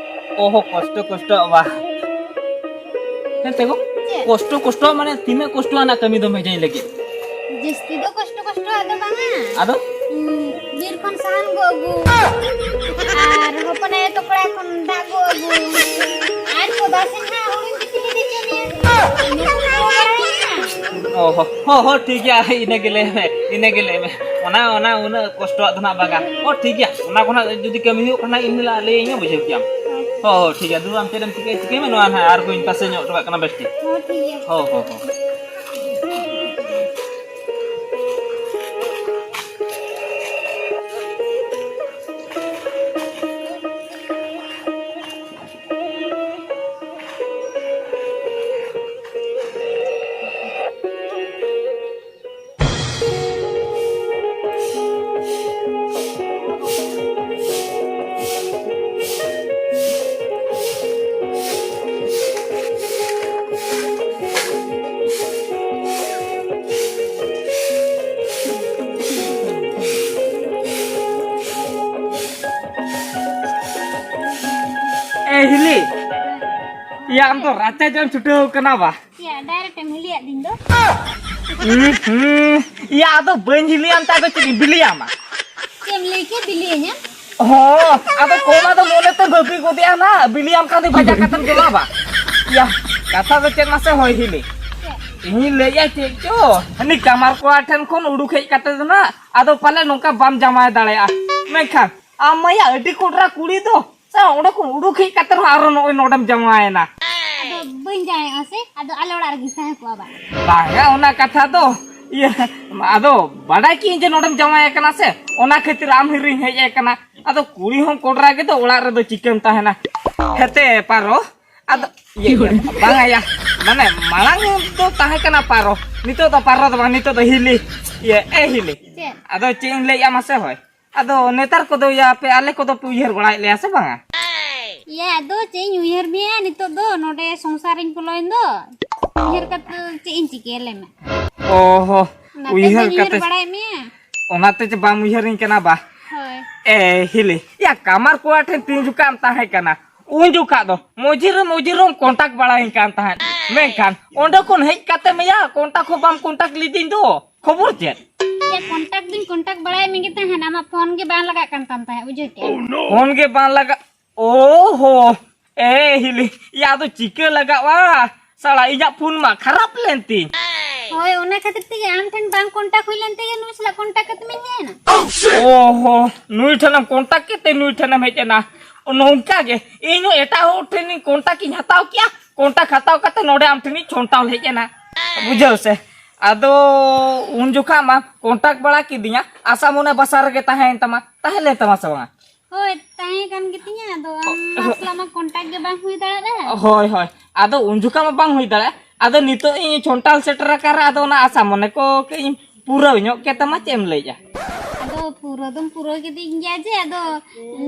ᱚᱦᱚ, ᱠᱚᱥᱴᱚ ᱠᱚᱥᱴᱚ ᱵᱟ᱾ ᱦᱮᱸ ᱛᱮᱜᱳ? ᱪᱮᱫ? ᱠᱚᱥᱴᱚ ᱠᱚᱥᱴᱚ ᱢᱟᱱᱮ ᱛᱤᱱᱟᱹᱜ ᱠᱚᱥᱴᱚ ᱟᱱᱟᱜ ᱠᱟᱹᱢᱤ ᱫᱚᱢ ᱵᱷᱮᱡᱟᱧ ᱞᱟᱹᱜᱤᱫ? ᱡᱟᱹᱥᱛᱤ ᱫᱚ ᱠᱚᱥᱴᱚ ᱠᱚᱥᱴᱚᱣᱟᱜ ᱫᱚ ᱵᱟᱝᱟ᱾ ᱟᱫᱚ? ᱩᱸ, ᱵᱤᱨ ᱠᱷᱚᱱ ᱥᱟᱦᱟᱱ ᱜᱚᱜ ᱟᱹᱜᱩ᱾ ᱟᱨ ᱦᱚᱯᱚᱱ ᱟᱭᱳ ᱛᱟᱠᱚ ᱚᱲᱟᱜ ᱠᱷᱚᱱ ᱫᱟᱜ ᱜᱚᱜ ᱟᱹᱜᱩ᱾ ᱟᱨ ᱠᱚᱫᱟ ᱥᱮᱱ ᱦᱟᱸᱜ ᱦᱩᱲᱩᱧ ᱛᱤᱠᱤ ᱛᱤᱠᱤ ᱦᱚᱪᱚ ᱢᱮᱭᱟ᱾ ᱤᱱᱟᱹ ᱠᱚᱜᱮ ᱵᱟᱲᱟᱭᱟ᱾ ᱚ ᱦᱚ, ᱦᱚ, ᱦᱚ, ᱴᱷᱤᱠ ᱜᱮᱭᱟ, ᱤᱱᱟᱹ ᱜᱮ ᱞᱟᱹᱭ ᱢᱮ, ᱤᱱᱟᱹ ᱜᱮ ᱞᱟᱹᱭ ᱢᱮ᱾ ᱚᱱᱟ, ᱚᱱᱟ ᱩᱱᱟᱹᱜ ᱠᱚᱥᱴᱚᱣᱟᱜ ᱫᱚ ᱱᱟᱜ ᱵᱟᱝᱟ᱾ ᱚ, ᱴᱷᱤᱠ ᱜᱮᱭᱟ, ᱚᱱᱟ ᱠᱚ ᱱᱟᱜ ᱡᱩᱫᱤ ᱠᱟᱹᱢᱤ ᱦᱩᱭᱩᱜ ᱠᱷᱟᱱ ᱤᱧ ᱞᱟᱹᱭ ᱟᱹᱧᱟ, ᱵᱩᱡᱷᱟᱹᱣ ᱠᱮᱭᱟᱢ᱾ ᱦᱚ, ᱦᱚ, ᱴᱷᱤᱠ ᱜᱮᱭᱟ, ᱫᱩ ᱟᱢ ᱪᱮᱫ ᱮᱢ ᱪᱤᱠᱟᱹᱭᱟ, ᱪᱤᱠᱟᱹᱭ ᱢᱮ, ᱱᱚᱣᱟ ᱱᱟᱜ ᱟᱨ ᱠᱚᱧ ᱛᱟᱥᱮ ᱧᱚᱜ ᱦᱚᱴᱚ ᱠᱟᱜ ᱠᱟᱱᱟ, ᱵᱮᱥ ᱴᱷᱤᱠ᱾ ᱦᱚ, ᱴᱷᱤᱠ ᱜᱮᱭᱟ᱾ ᱦᱚ, ᱦᱚ, ᱦᱚ᱾ ᱮ ᱦᱤᱞᱤ, ᱭᱟ, ᱟᱢ ᱫᱚ ᱨᱟᱪᱟ ᱡᱚᱢ ᱪᱷᱩᱴᱟᱹᱣ ᱠᱟᱱᱟ ᱵᱟ? ᱪᱮᱫ, direct ᱮᱢ ᱦᱤᱞᱤᱭᱟᱫ ᱫᱤᱧ ᱫᱚ? ᱦᱩᱸ, ᱦᱩᱸ᱾ ᱭᱟ, ᱟᱫᱚ ᱵᱟᱹᱧ ᱦᱤᱞᱤᱭᱟᱢ ᱛᱮ ᱟᱫᱚ ᱪᱮᱫ ᱤᱧ ᱵᱤᱞᱤᱭᱟᱢᱟ? ᱪᱮᱫ ᱮᱢ ᱞᱟᱹᱭ ᱠᱮᱫ, ᱵᱤᱞᱤᱭᱟᱹᱧᱟ? ᱦᱚᱸ, ᱟᱫᱚ ᱠᱚᱢᱟ ᱫᱚ ᱢᱚᱱᱮ ᱛᱮ ᱵᱷᱟᱹᱵᱤ ᱜᱚᱫᱮᱜᱼᱟ ᱱᱟ, ᱵᱤᱞᱤᱭᱟᱢ ᱠᱷᱟᱱ ᱫᱚ ᱵᱷᱟᱡᱟ ᱠᱟᱛᱮᱢ ᱡᱚᱢᱟ ᱵᱟ? ᱭᱟ, ᱠᱟᱛᱷᱟ ᱫᱚ ᱪᱮᱫ ᱢᱟᱥᱮ ᱦᱚᱭ ᱦᱤᱞᱤ? ᱪᱮᱫ? ᱤᱧᱤᱧ ᱞᱟᱹᱭᱮᱜᱼᱟ ᱪᱮᱫ ᱪᱚ, ᱦᱟᱹᱱᱤ ᱠᱟᱢᱟᱨ ᱠᱚᱲᱟ ᱴᱷᱮᱱ ᱠᱷᱚᱱ ᱩᱰᱩᱠ ᱦᱮᱡ ᱠᱟᱛᱮ ᱫᱚ ᱱᱟ, ᱟᱫᱚ ᱯᱟᱞᱮ ᱱᱚᱝᱠᱟ ᱵᱟᱢ ᱡᱟᱶᱟᱭ ᱫᱟᱲᱮᱭᱟᱜᱼᱟ᱾ ᱢᱮᱱᱠᱷᱟᱱ ᱟᱢ ᱢᱟᱭᱟ ᱟᱹᱰᱤ ᱠᱚᱰᱨᱟ ᱠᱩᱲᱤ ᱫᱚ, ᱥᱮ ᱚᱸᱰᱮ ᱠᱷᱚᱱ ᱩᱰᱩᱠ ᱦᱮᱡ ᱠᱟᱛᱮ ᱨᱮᱦᱚᱸ ᱟᱨᱚ ᱱᱚᱜᱼᱚᱭ ᱱᱚᱰᱮᱢ ᱡᱟᱶᱟᱭᱮᱱᱟ᱾ ᱟᱫᱚ ᱵᱟᱹᱧ ᱡᱟᱶᱟᱭᱚᱜᱼᱟ ᱥᱮ, ᱟᱫᱚ ᱟᱞᱮ ᱚᱲᱟᱜ ᱨᱮᱜᱮᱧ ᱛᱟᱦᱮᱸ ᱠᱚᱜᱼᱟ ᱵᱟ᱾ ᱵᱟᱝᱟ, ᱚᱱᱟ ᱠᱟᱛᱷᱟ ᱫᱚ, ᱤᱭᱟᱹ, ᱟᱫᱚ ᱵᱟᱰᱟᱭ ᱠᱤᱭᱟᱹᱧ ᱡᱮ ᱱᱚᱰᱮᱢ ᱡᱟᱶᱟᱭ ᱟᱠᱟᱱᱟ ᱥᱮ, ᱚᱱᱟ ᱠᱷᱟᱹᱛᱤᱨ ᱟᱢ ᱦᱤᱨᱤᱧ ᱦᱮᱡ ᱟᱠᱟᱱᱟ᱾ ᱟᱫᱚ ᱠᱩᱲᱤ ᱦᱚᱸ ᱠᱚᱰᱨᱟ ᱜᱮᱫᱚ, ᱚᱲᱟᱜ ᱨᱮᱫᱚ ᱪᱤᱠᱟᱹᱢ ᱛᱟᱦᱮᱱᱟ? ᱦᱮᱛᱮ ᱯᱟᱨᱚ, ᱟᱫᱚ, ᱤᱭᱟᱹ, ᱤᱭᱟᱹ, ᱵᱟᱝᱟ ᱭᱟ, ᱢᱟᱱᱮ ᱢᱟᱲᱟᱝ ᱫᱚ ᱛᱟᱦᱮᱸ ᱠᱟᱱᱟ ᱯᱟᱨᱚ, ᱱᱤᱛᱚᱜ ᱫᱚ ᱯᱟᱨᱚ ᱫᱚ ᱵᱟᱝ, ᱱᱤᱛᱚᱜ ᱫᱚ ᱦᱤᱞᱤ, ᱤᱭᱟᱹ, ᱮ ᱦᱤᱞᱤ᱾ ᱪᱮᱫ? ᱟᱫᱚ ᱪᱮᱫ ᱤᱧ ᱞᱟᱹᱭᱮᱜᱼᱟ ᱢᱟᱥᱮ ᱦᱳᱭ? ᱟᱫᱚ ᱱᱮᱛᱟᱨ ᱠᱚᱫᱚ ᱭᱟ ᱟᱯᱮ ᱟᱞᱮ ᱠᱚᱫᱚ ᱯᱮ ᱩᱭᱦᱟᱹᱨ ᱵᱟᱲᱟᱭᱮᱫ ᱞᱮᱭᱟ ᱥᱮ ᱵᱟᱝᱟ? ᱭᱟ, ᱟᱫᱚ ᱪᱮᱫ ᱤᱧ ᱩᱭᱦᱟᱹᱨ ᱢᱮᱭᱟ, ᱱᱤᱛᱚᱜ ᱫᱚ ᱱᱚᱰᱮ ᱥᱚᱝᱥᱟᱨ ᱨᱤᱧ ᱵᱚᱞᱚᱭᱮᱱ ᱫᱚ᱾ ᱩᱭᱦᱟᱹᱨ ᱠᱟᱛᱮ ᱪᱮᱫ ᱤᱧ ᱪᱤᱠᱟᱹᱭᱟ, ᱞᱟᱹᱭ ᱢᱮ? ᱚ ᱦᱚ᱾ ᱚᱱᱟᱛᱮ ᱩᱭᱦᱟᱹᱨ ᱵᱟᱹᱧ ᱩᱭᱦᱟᱹᱨ ᱠᱟᱛᱮ ᱵᱟᱲᱟᱭᱮᱫ ᱢᱮᱭᱟ᱾ ᱚᱱᱟᱛᱮ ᱪᱮ ᱵᱟᱢ ᱩᱭᱦᱟᱹᱨᱤᱧ ᱠᱟᱱᱟ ᱵᱟ? ᱦᱳᱭ᱾ ᱮ ᱦᱤᱞᱤ, ᱭᱟ, ᱠᱟᱢᱟᱨ ᱠᱚᱲᱟ ᱴᱷᱮᱱ ᱛᱤᱱ ᱡᱚᱠᱷᱟᱜ ᱮᱢ ᱛᱟᱦᱮᱸ ᱠᱟᱱᱟ, ᱩᱱ ᱡᱚᱠᱷᱟᱜ ᱫᱚ ᱢᱚᱡᱷᱤ ᱨᱮ ᱢᱚᱡᱷᱤ ᱨᱮᱢ contact ᱵᱟᱲᱟᱭᱤᱧ ᱠᱟᱱ ᱛᱟᱦᱮᱸᱫ᱾ ᱢᱮᱱᱠᱷᱟᱱ ᱚᱸᱰᱮ ᱠᱷᱚᱱ ᱦᱮᱡ ᱠᱟᱛᱮ ᱢᱮᱭᱟ, contact ᱦᱚᱸ ᱵᱟᱢ contact ᱞᱤᱫᱤᱧ ᱫᱚ᱾ ᱠᱷᱚᱵᱚᱨ ᱪᱮᱫ? ᱭᱟ, contact ᱫᱚᱧ contact ᱵᱟᱲᱟᱭᱮᱫ ᱢᱮᱜᱮ ᱛᱟᱦᱮᱸᱫ, ᱟᱢᱟᱜ ᱯᱷᱳᱱ ᱜᱮ ᱵᱟᱝ ᱞᱟᱜᱟᱜ ᱠᱟᱱ ᱛᱟᱢ ᱛᱟᱦᱮᱸᱫ, ᱵᱩᱡᱷᱟᱹᱣ ᱠᱮᱜᱼᱟᱢ? ᱯᱷᱳᱱ ᱜᱮ ᱵᱟᱝ ᱞᱟᱜᱟᱜ? ᱳ ᱦᱳ, ᱮ ᱦᱤᱞᱤ, ᱭᱟ, ᱟᱫᱚ ᱪᱤᱠᱟᱹ ᱞᱟᱜᱟᱜᱼᱟ? ᱥᱟᱞᱟ, ᱤᱧᱟᱜ ᱯᱷᱳᱱ ᱢᱟ ᱠᱷᱟᱨᱟᱯ ᱞᱮᱱ ᱛᱤᱧ᱾ ᱦᱳᱭ, ᱚᱱᱟ ᱠᱷᱟᱹᱛᱤᱨ ᱛᱮᱜᱮ ᱟᱢ ᱴᱷᱮᱱ ᱵᱟᱝ contact ᱦᱩᱭ ᱞᱮᱱ ᱛᱮᱜᱮ ᱱᱩᱭ ᱥᱟᱞᱟᱜ contact ᱠᱟᱛᱮ ᱢᱤᱧ ᱦᱮᱡ ᱮᱱᱟ᱾ ᱳ ᱦᱳ, ᱱᱩᱭ ᱴᱷᱮᱱᱮᱢ contact ᱠᱮᱫ ᱛᱮ ᱱᱩᱭ ᱴᱷᱮᱱᱮᱢ ᱦᱮᱡ ᱮᱱᱟ? ᱱᱚᱝᱠᱟ ᱜᱮ ᱤᱧ ᱦᱚᱸ ᱮᱴᱟᱜ ᱦᱚᱲ ᱴᱷᱮᱱᱤᱧ contact ᱤᱧ ᱦᱟᱛᱟᱣ ᱠᱮᱜᱼᱟ, contact ᱦᱟᱛᱟᱣ ᱠᱟᱛᱮ ᱱᱚᱰᱮ ᱟᱢ ᱴᱷᱮᱱᱤᱧ ᱪᱷᱚᱱᱴᱟᱣ ᱦᱮᱡ ᱮᱱᱟ, ᱵᱩᱡᱷᱟᱹᱣ ᱥᱮ᱾ ᱟᱫᱚ ᱩᱱ ᱡᱚᱠᱷᱟ ᱢᱟ contact ᱵᱟᱲᱟ ᱠᱤᱫᱤᱧᱟ, ᱟᱥᱟ ᱢᱚᱱᱮ ᱵᱟᱥᱟ ᱨᱮᱜᱮ ᱛᱟᱦᱮᱸᱭᱮᱱ ᱛᱟᱢᱟ, ᱛᱟᱦᱮᱸ ᱞᱮᱱ ᱛᱟᱢᱟ ᱥᱮ ᱵᱟᱝᱟ? ᱦᱳᱭ, ᱛᱟᱦᱮᱸ ᱠᱟᱱ ᱜᱮᱛᱤᱧᱟ, ᱟᱫᱚ ᱟᱢ ᱥᱟᱞᱟᱜ ᱢᱟ contact ᱜᱮ ᱵᱟᱝ ᱦᱩᱭ ᱫᱟᱲᱮᱭᱟᱜᱼᱟ᱾ ᱦᱳᱭ, ᱦᱳᱭ, ᱟᱫᱚ ᱩᱱ ᱡᱚᱠᱷᱟ ᱢᱟ ᱵᱟᱝ ᱦᱩᱭ ᱫᱟᱲᱮᱭᱟᱜᱼᱟ, ᱟᱫᱚ ᱱᱤᱛᱚᱜ ᱤᱧ ᱪᱷᱚᱱᱴᱟᱞ ᱥᱮᱴᱮᱨ ᱟᱠᱟᱱ ᱨᱮ, ᱟᱫᱚ ᱚᱱᱟ ᱟᱥᱟ ᱢᱚᱱᱮ ᱠᱚ ᱠᱟᱹᱡ ᱤᱧ ᱯᱩᱨᱟᱹᱣ ᱧᱚᱜ ᱠᱮᱫ ᱛᱟᱢᱟ, ᱪᱮᱫ ᱮᱢ ᱞᱟᱹᱭᱮᱫᱼᱟ? ᱟᱫᱚ ᱯᱩᱨᱟᱹ ᱫᱚᱢ ᱯᱩᱨᱟᱹᱣ ᱠᱤᱫᱤᱧ ᱜᱮᱭᱟ ᱡᱮ, ᱟᱫᱚ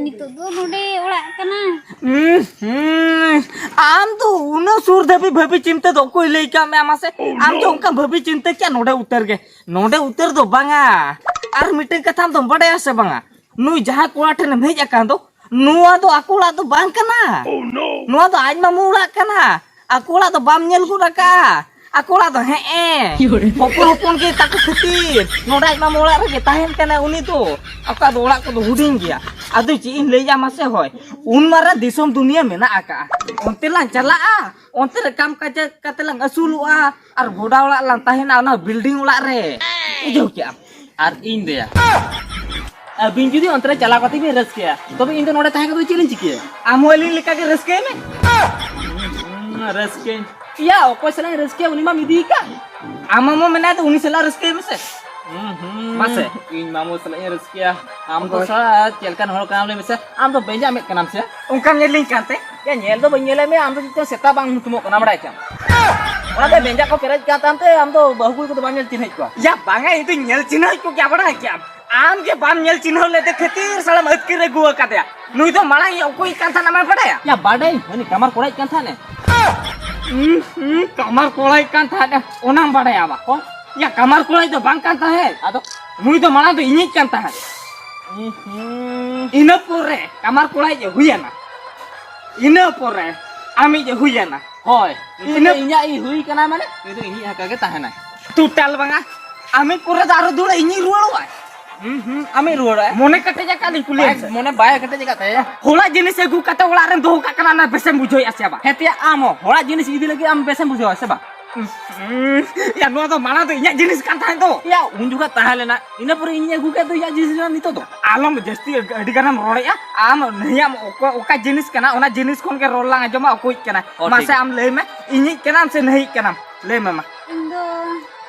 ᱱᱤᱛᱚᱜ ᱫᱚ ᱱᱚᱰᱮ ᱚᱲᱟᱜ ᱠᱟᱱᱟ᱾ ᱦᱩᱸ, ᱦᱩᱸ, ᱟᱢ ᱫᱚ ᱩᱱᱟᱹᱜ ᱥᱩᱨ ᱫᱷᱟᱹᱵᱤᱡ ᱵᱷᱟᱹᱵᱤ ᱪᱤᱱᱛᱟᱹ ᱫᱚ ᱚᱠᱚᱭ ᱞᱟᱹᱭ ᱠᱟᱜ ᱢᱮ ᱟᱢ ᱢᱟᱥᱮ? ᱟᱢ ᱫᱚ ᱚᱱᱠᱟ ᱵᱷᱟᱹᱵᱤ ᱪᱤᱱᱛᱟᱹ ᱠᱮᱭᱟ ᱱᱚᱰᱮ ᱩᱛᱟᱹᱨ ᱜᱮ, ᱱᱚᱰᱮ ᱩᱛᱟᱹᱨ ᱫᱚ ᱵᱟᱝᱟ᱾ ᱟᱨ ᱢᱤᱫᱴᱮᱱ ᱠᱟᱛᱷᱟ ᱟᱢ ᱫᱚᱢ ᱵᱟᱰᱟᱭᱟ ᱥᱮ ᱵᱟᱝᱟ? ᱱᱩᱭ ᱡᱟᱦᱟᱸ ᱠᱚᱲᱟ ᱴᱷᱮᱱᱮᱢ ᱦᱮᱡ ᱟᱠᱟᱱ ᱫᱚ, ᱱᱚᱣᱟ ᱫᱚ ᱟᱠᱚ ᱚᱲᱟᱜ ᱫᱚ ᱵᱟᱝ ᱠᱟᱱᱟ᱾ ᱱᱚᱣᱟ ᱫᱚ ᱟᱡ ᱢᱟᱢᱩ ᱚᱲᱟᱜ ᱠᱟᱱᱟ᱾ ᱟᱠᱚ ᱚᱲᱟᱜ ᱫᱚ ᱵᱟᱢ ᱧᱮᱞ ᱜᱚᱫ ᱟᱠᱟᱫᱼᱟ᱾ ᱟᱠᱚ ᱚᱲᱟᱜ ᱫᱚ ᱦᱮᱸ ᱮ᱾ ᱦᱚᱯᱚᱱ ᱦᱚᱯᱚᱱ ᱜᱮ ᱛᱟᱠᱚ ᱠᱷᱟᱹᱛᱤᱨ ᱱᱚᱰᱮ ᱟᱡ ᱢᱟᱢᱩ ᱚᱲᱟᱜ ᱨᱮᱜᱮ ᱛᱟᱦᱮᱱ ᱠᱟᱱᱟᱭ ᱩᱱᱤ ᱫᱚ᱾ ᱟᱠᱚᱣᱟᱜ ᱫᱚ ᱚᱲᱟᱜ ᱠᱚᱫᱚ ᱦᱩᱰᱤᱧ ᱜᱮᱭᱟ᱾ ᱟᱫᱚ ᱪᱮᱫ ᱤᱧ ᱞᱟᱹᱭᱟ ᱢᱟᱥᱮ ᱦᱚᱭ, ᱩᱱ ᱢᱟᱨᱟᱝ ᱫᱤᱥᱚᱢ ᱫᱩᱱᱤᱭᱟᱹ ᱢᱮᱱᱟᱜ ᱟᱠᱟᱫᱼᱟ, ᱚᱱᱛᱮ ᱞᱟᱝ ᱪᱟᱞᱟᱜᱼᱟ, ᱚᱱᱛᱮ ᱨᱮ ᱠᱟᱢ ᱠᱟᱡ ᱠᱟᱛᱮ ᱞᱟᱝ ᱟᱹᱥᱩᱞᱚᱜᱼᱟ ᱟᱨ ᱵᱷᱚᱰᱟ ᱚᱲᱟᱜ ᱞᱟᱝ ᱛᱟᱦᱮᱱᱟ ᱚᱱᱟ building ᱚᱲᱟᱜ ᱨᱮ᱾ ᱵᱩᱡᱷᱟᱹᱣ ᱠᱮᱜᱼᱟᱢ? ᱟᱨ ᱤᱧ ᱫᱚᱭᱟ, ᱟᱹᱵᱤᱱ ᱡᱩᱫᱤ ᱚᱱᱛᱮ ᱨᱮ ᱪᱟᱞᱟᱣ ᱠᱟᱛᱮ ᱵᱤᱱ ᱨᱟᱹᱥᱠᱟᱹᱭᱟ, ᱛᱚᱵᱮ ᱤᱧ ᱫᱚ ᱱᱚᱰᱮ ᱛᱟᱦᱮᱸ ᱠᱟᱛᱮ ᱪᱮᱫ ᱞᱤᱧ ᱪᱤᱠᱟᱹᱭᱟ? ᱟᱢ ᱦᱚᱸ ᱟᱹᱞᱤᱧ ᱞᱮᱠᱟ ᱜᱮ ᱨᱟᱹᱥᱠᱟᱹᱭ ᱢᱮ᱾ ᱦᱩᱸ, ᱨᱟᱹᱥᱠᱟᱹᱧ᱾ ᱭᱟ, ᱚᱠᱚᱭ ᱥᱟᱞᱟᱜ ᱤᱧ ᱨᱟᱹᱥᱠᱟᱹᱭᱟ? ᱩᱱᱤ ᱢᱟᱢ ᱤᱫᱤᱭᱮ ᱠᱟᱱ᱾ ᱟᱢ ᱢᱟᱢᱚ ᱢᱮᱱᱟᱭ ᱫᱚ, ᱩᱱᱤ ᱥᱟᱞᱟᱜ ᱨᱟᱹᱥᱠᱟᱹᱭ ᱢᱮᱥᱮ᱾ ᱦᱩᱸ, ᱦᱩᱸ, ᱢᱟᱥᱮ᱾ ᱤᱧ ᱢᱟᱢᱚ ᱥᱟᱞᱟᱜ ᱤᱧ ᱨᱟᱹᱥᱠᱟᱹᱭᱟ? ᱟᱢ ᱫᱚ ᱚᱠᱚᱭ? ᱥᱟᱞᱟ ᱪᱮᱫ ᱞᱮᱠᱟᱱ ᱦᱚᱲ ᱠᱟᱱᱟᱢ ᱞᱟᱹᱭ ᱢᱮᱥᱮ? ᱟᱢ ᱫᱚ ᱵᱮᱸᱡᱟ ᱢᱮᱫ ᱠᱟᱱᱟᱢ ᱥᱮ? ᱚᱱᱠᱟᱢ ᱧᱮᱞᱤᱧ ᱠᱟᱱᱛᱮ? ᱭᱟ, ᱧᱮᱞ ᱫᱚ ᱵᱟᱹᱧ ᱧᱮᱞᱮᱫ ᱢᱮᱭᱟ, ᱟᱢ ᱫᱚ ᱪᱮᱫ ᱪᱚᱝ ᱥᱮᱛᱟ ᱵᱟᱝ ᱦᱩᱛᱩᱢᱚᱜ ᱠᱟᱱᱟ, ᱵᱟᱲᱟᱭ ᱠᱮᱜᱼᱟᱢ? ᱚᱱᱟᱛᱮ ᱵᱮᱸᱡᱟ ᱠᱚ ᱯᱮᱨᱮᱡ ᱠᱟᱱ ᱛᱟᱢ ᱛᱮ ᱟᱢ ᱫᱚ ᱵᱟᱹᱦᱩ ᱠᱩᱲᱤ ᱠᱚᱫᱚ ᱵᱟᱢ ᱧᱮᱞ ᱪᱤᱱᱦᱟᱹᱣᱮᱫ ᱠᱚᱣᱟ᱾ ᱭᱟ, ᱵᱟᱝᱟ, ᱤᱧ ᱫᱚᱧ ᱧᱮᱞ ᱪᱤᱱᱦᱟᱹᱣᱮᱫ ᱠᱚ ᱜᱮᱭᱟ, ᱵᱟᱲᱟᱭ ᱠᱮᱜᱼᱟᱢ? ᱟᱢ ᱜᱮ ᱵᱟᱢ ᱧᱮᱞ ᱪᱤᱱᱦᱟᱹᱣ ᱞᱮᱫᱮ ᱠᱷᱟᱹᱛᱤᱨ ᱥᱟᱞᱟᱢ ᱟᱹᱛᱠᱤᱨ ᱟᱹᱜᱩ ᱟᱠᱟᱫᱮᱭᱟ᱾ ᱱᱩᱭ ᱫᱚ ᱢᱟᱲᱟᱝ ᱤᱧ ᱚᱠᱚᱭᱤᱡ ᱠᱟᱱ ᱛᱟᱦᱮᱱᱟ, ᱟᱢᱮᱢ ᱵᱟᱰᱟᱭᱟ? ᱭᱟ, ᱵᱟᱰᱟᱭᱟᱹᱧ, ᱦᱟᱹᱱᱤ ᱠᱟᱢᱟᱨ ᱠᱚᱲᱟᱭᱤᱡ ᱠᱟᱱ ᱛᱟᱦᱮᱱᱮ᱾ ᱦᱩᱸ, ᱦᱩᱸ, ᱠᱟᱢᱟᱨ ᱠᱚᱲᱟᱭ ᱠᱟᱱ ᱛᱟᱦᱮᱸᱫ, ᱚᱱᱟᱢ ᱵᱟᱲᱟᱭᱟ ᱵᱟ? ᱦᱚᱸ? ᱭᱟ, ᱠᱟᱢᱟᱨ ᱠᱚᱲᱟᱭ ᱫᱚ ᱵᱟᱝ ᱠᱟᱱ ᱛᱟᱦᱮᱸᱫ᱾ ᱟᱫᱚ? ᱱᱩᱭ ᱫᱚ ᱢᱟᱲᱟᱝ ᱫᱚ ᱤᱧᱤᱡ ᱠᱟᱱ ᱛᱟᱦᱮᱸᱫ᱾ ᱦᱩᱸ, ᱦᱩᱸ᱾ ᱤᱱᱟᱹ ᱯᱚᱨᱮ ᱠᱟᱢᱟᱨ ᱠᱚᱲᱟᱭᱤᱡ ᱮ ᱦᱩᱭᱮᱱᱟ, ᱤᱱᱟᱹ ᱯᱚᱨᱮ ᱟᱢᱤᱡ ᱮ ᱦᱩᱭᱮᱱᱟ᱾ ᱦᱳᱭ, ᱤᱱᱟᱹ ᱤᱱᱟᱹ ᱤᱧᱟᱜ ᱤᱧ ᱦᱩᱭ ᱠᱟᱱᱟ ᱢᱟᱱᱮ, ᱩᱱᱤ ᱫᱚ ᱤᱧᱤᱡ ᱦᱟᱠᱟ ᱜᱮ ᱛᱟᱦᱮᱱᱟᱭ᱾ ᱴᱳᱴᱟᱞ ᱵᱟᱝᱟ, ᱟᱢᱤᱡ ᱯᱚᱨᱮ ᱫᱚ ᱟᱨᱚ ᱫᱩᱲᱟ ᱤᱧᱤᱧ ᱨᱩᱣᱟᱹᱲᱚᱜᱼᱟ᱾ ᱦᱩᱸ, ᱦᱩᱸ, ᱟᱢᱤᱡ ᱨᱩᱣᱟᱹᱲᱚᱜᱼᱟᱭ᱾ ᱢᱚᱱᱮ ᱠᱮᱴᱮᱡ ᱟᱠᱟᱫ ᱞᱤᱧ ᱠᱩᱞᱤᱭᱮᱢ ᱵᱟᱭ, ᱥᱮ᱾ ᱢᱚᱱᱮ ᱵᱟᱭ ᱠᱮᱴᱮᱡ ᱟᱠᱟᱫ ᱛᱟᱭᱟ᱾ ᱦᱚᱲᱟᱜ ᱡᱤᱱᱤᱥ ᱟᱹᱜᱩ ᱠᱟᱛᱮ ᱚᱲᱟᱜ ᱨᱮᱢ ᱫᱚᱦᱚ ᱠᱟᱜ ᱠᱟᱱᱟ, ᱚᱱᱟ ᱵᱮᱥᱮᱢ ᱵᱩᱡᱷᱟᱹᱣᱮᱫᱼᱟ ᱥᱮ ᱵᱟᱝ? ᱦᱮᱸ ᱛᱮᱭᱟ, ᱟᱢ ᱦᱚᱸ ᱦᱚᱲᱟᱜ ᱡᱤᱱᱤᱥ ᱤᱫᱤ ᱞᱟᱹᱜᱤᱫ ᱟᱢ ᱵᱮᱥᱮᱢ ᱵᱩᱡᱷᱟᱹᱣᱟ ᱥᱮ ᱵᱟᱝ? ᱩᱸ, ᱭᱟ, ᱱᱚᱣᱟ ᱫᱚ ᱢᱟᱲᱟᱝ ᱫᱚ ᱤᱧᱟᱜ ᱡᱤᱱᱤᱥ ᱠᱟᱱ ᱛᱟᱦᱮᱸᱫ ᱫᱚ᱾ ᱭᱟ, ᱩᱱ ᱡᱚᱠᱷᱟᱡ ᱛᱟᱦᱮᱸ ᱞᱮᱱᱟ, ᱤᱱᱟᱹ ᱯᱚᱨᱮ ᱤᱧᱤᱧ ᱟᱹᱜᱩ ᱠᱮᱫ ᱫᱚ ᱤᱧᱟᱜ ᱡᱤᱱᱤᱥ ᱨᱮᱱᱟᱜ ᱱᱤᱛᱚᱜ ᱫᱚ᱾ ᱟᱞᱚᱢ ᱡᱟᱹᱥᱛᱤ ᱟᱹᱰᱤ ᱜᱟᱱᱮᱢ ᱨᱚᱲᱮᱫᱼᱟ᱾ ᱟᱢ ᱱᱟᱹᱦᱤᱭᱟᱢ ᱚᱠᱟ, ᱚᱠᱟ ᱡᱤᱱᱤᱥ ᱠᱟᱱᱟ, ᱚᱱᱟ ᱡᱤᱱᱤᱥ ᱠᱷᱚᱱ ᱜᱮ ᱨᱚᱲ ᱞᱟᱝ ᱟᱸᱡᱚᱢᱟ, ᱚᱠᱚᱭᱤᱡ ᱠᱟᱱᱟ᱾ ᱦᱚᱸ, ᱢᱟᱥᱮ ᱴᱷᱤᱠ᱾ ᱟᱢ ᱞᱟᱹᱭ ᱢᱮ, ᱤᱧᱤᱡ ᱠᱟᱱᱟᱢ ᱥᱮ ᱱᱟᱹᱦᱤᱡ ᱠᱟᱱᱟᱢ? ᱞᱟᱹᱭ ᱢᱮ ᱢᱟ᱾ ᱤᱧ ᱫᱚ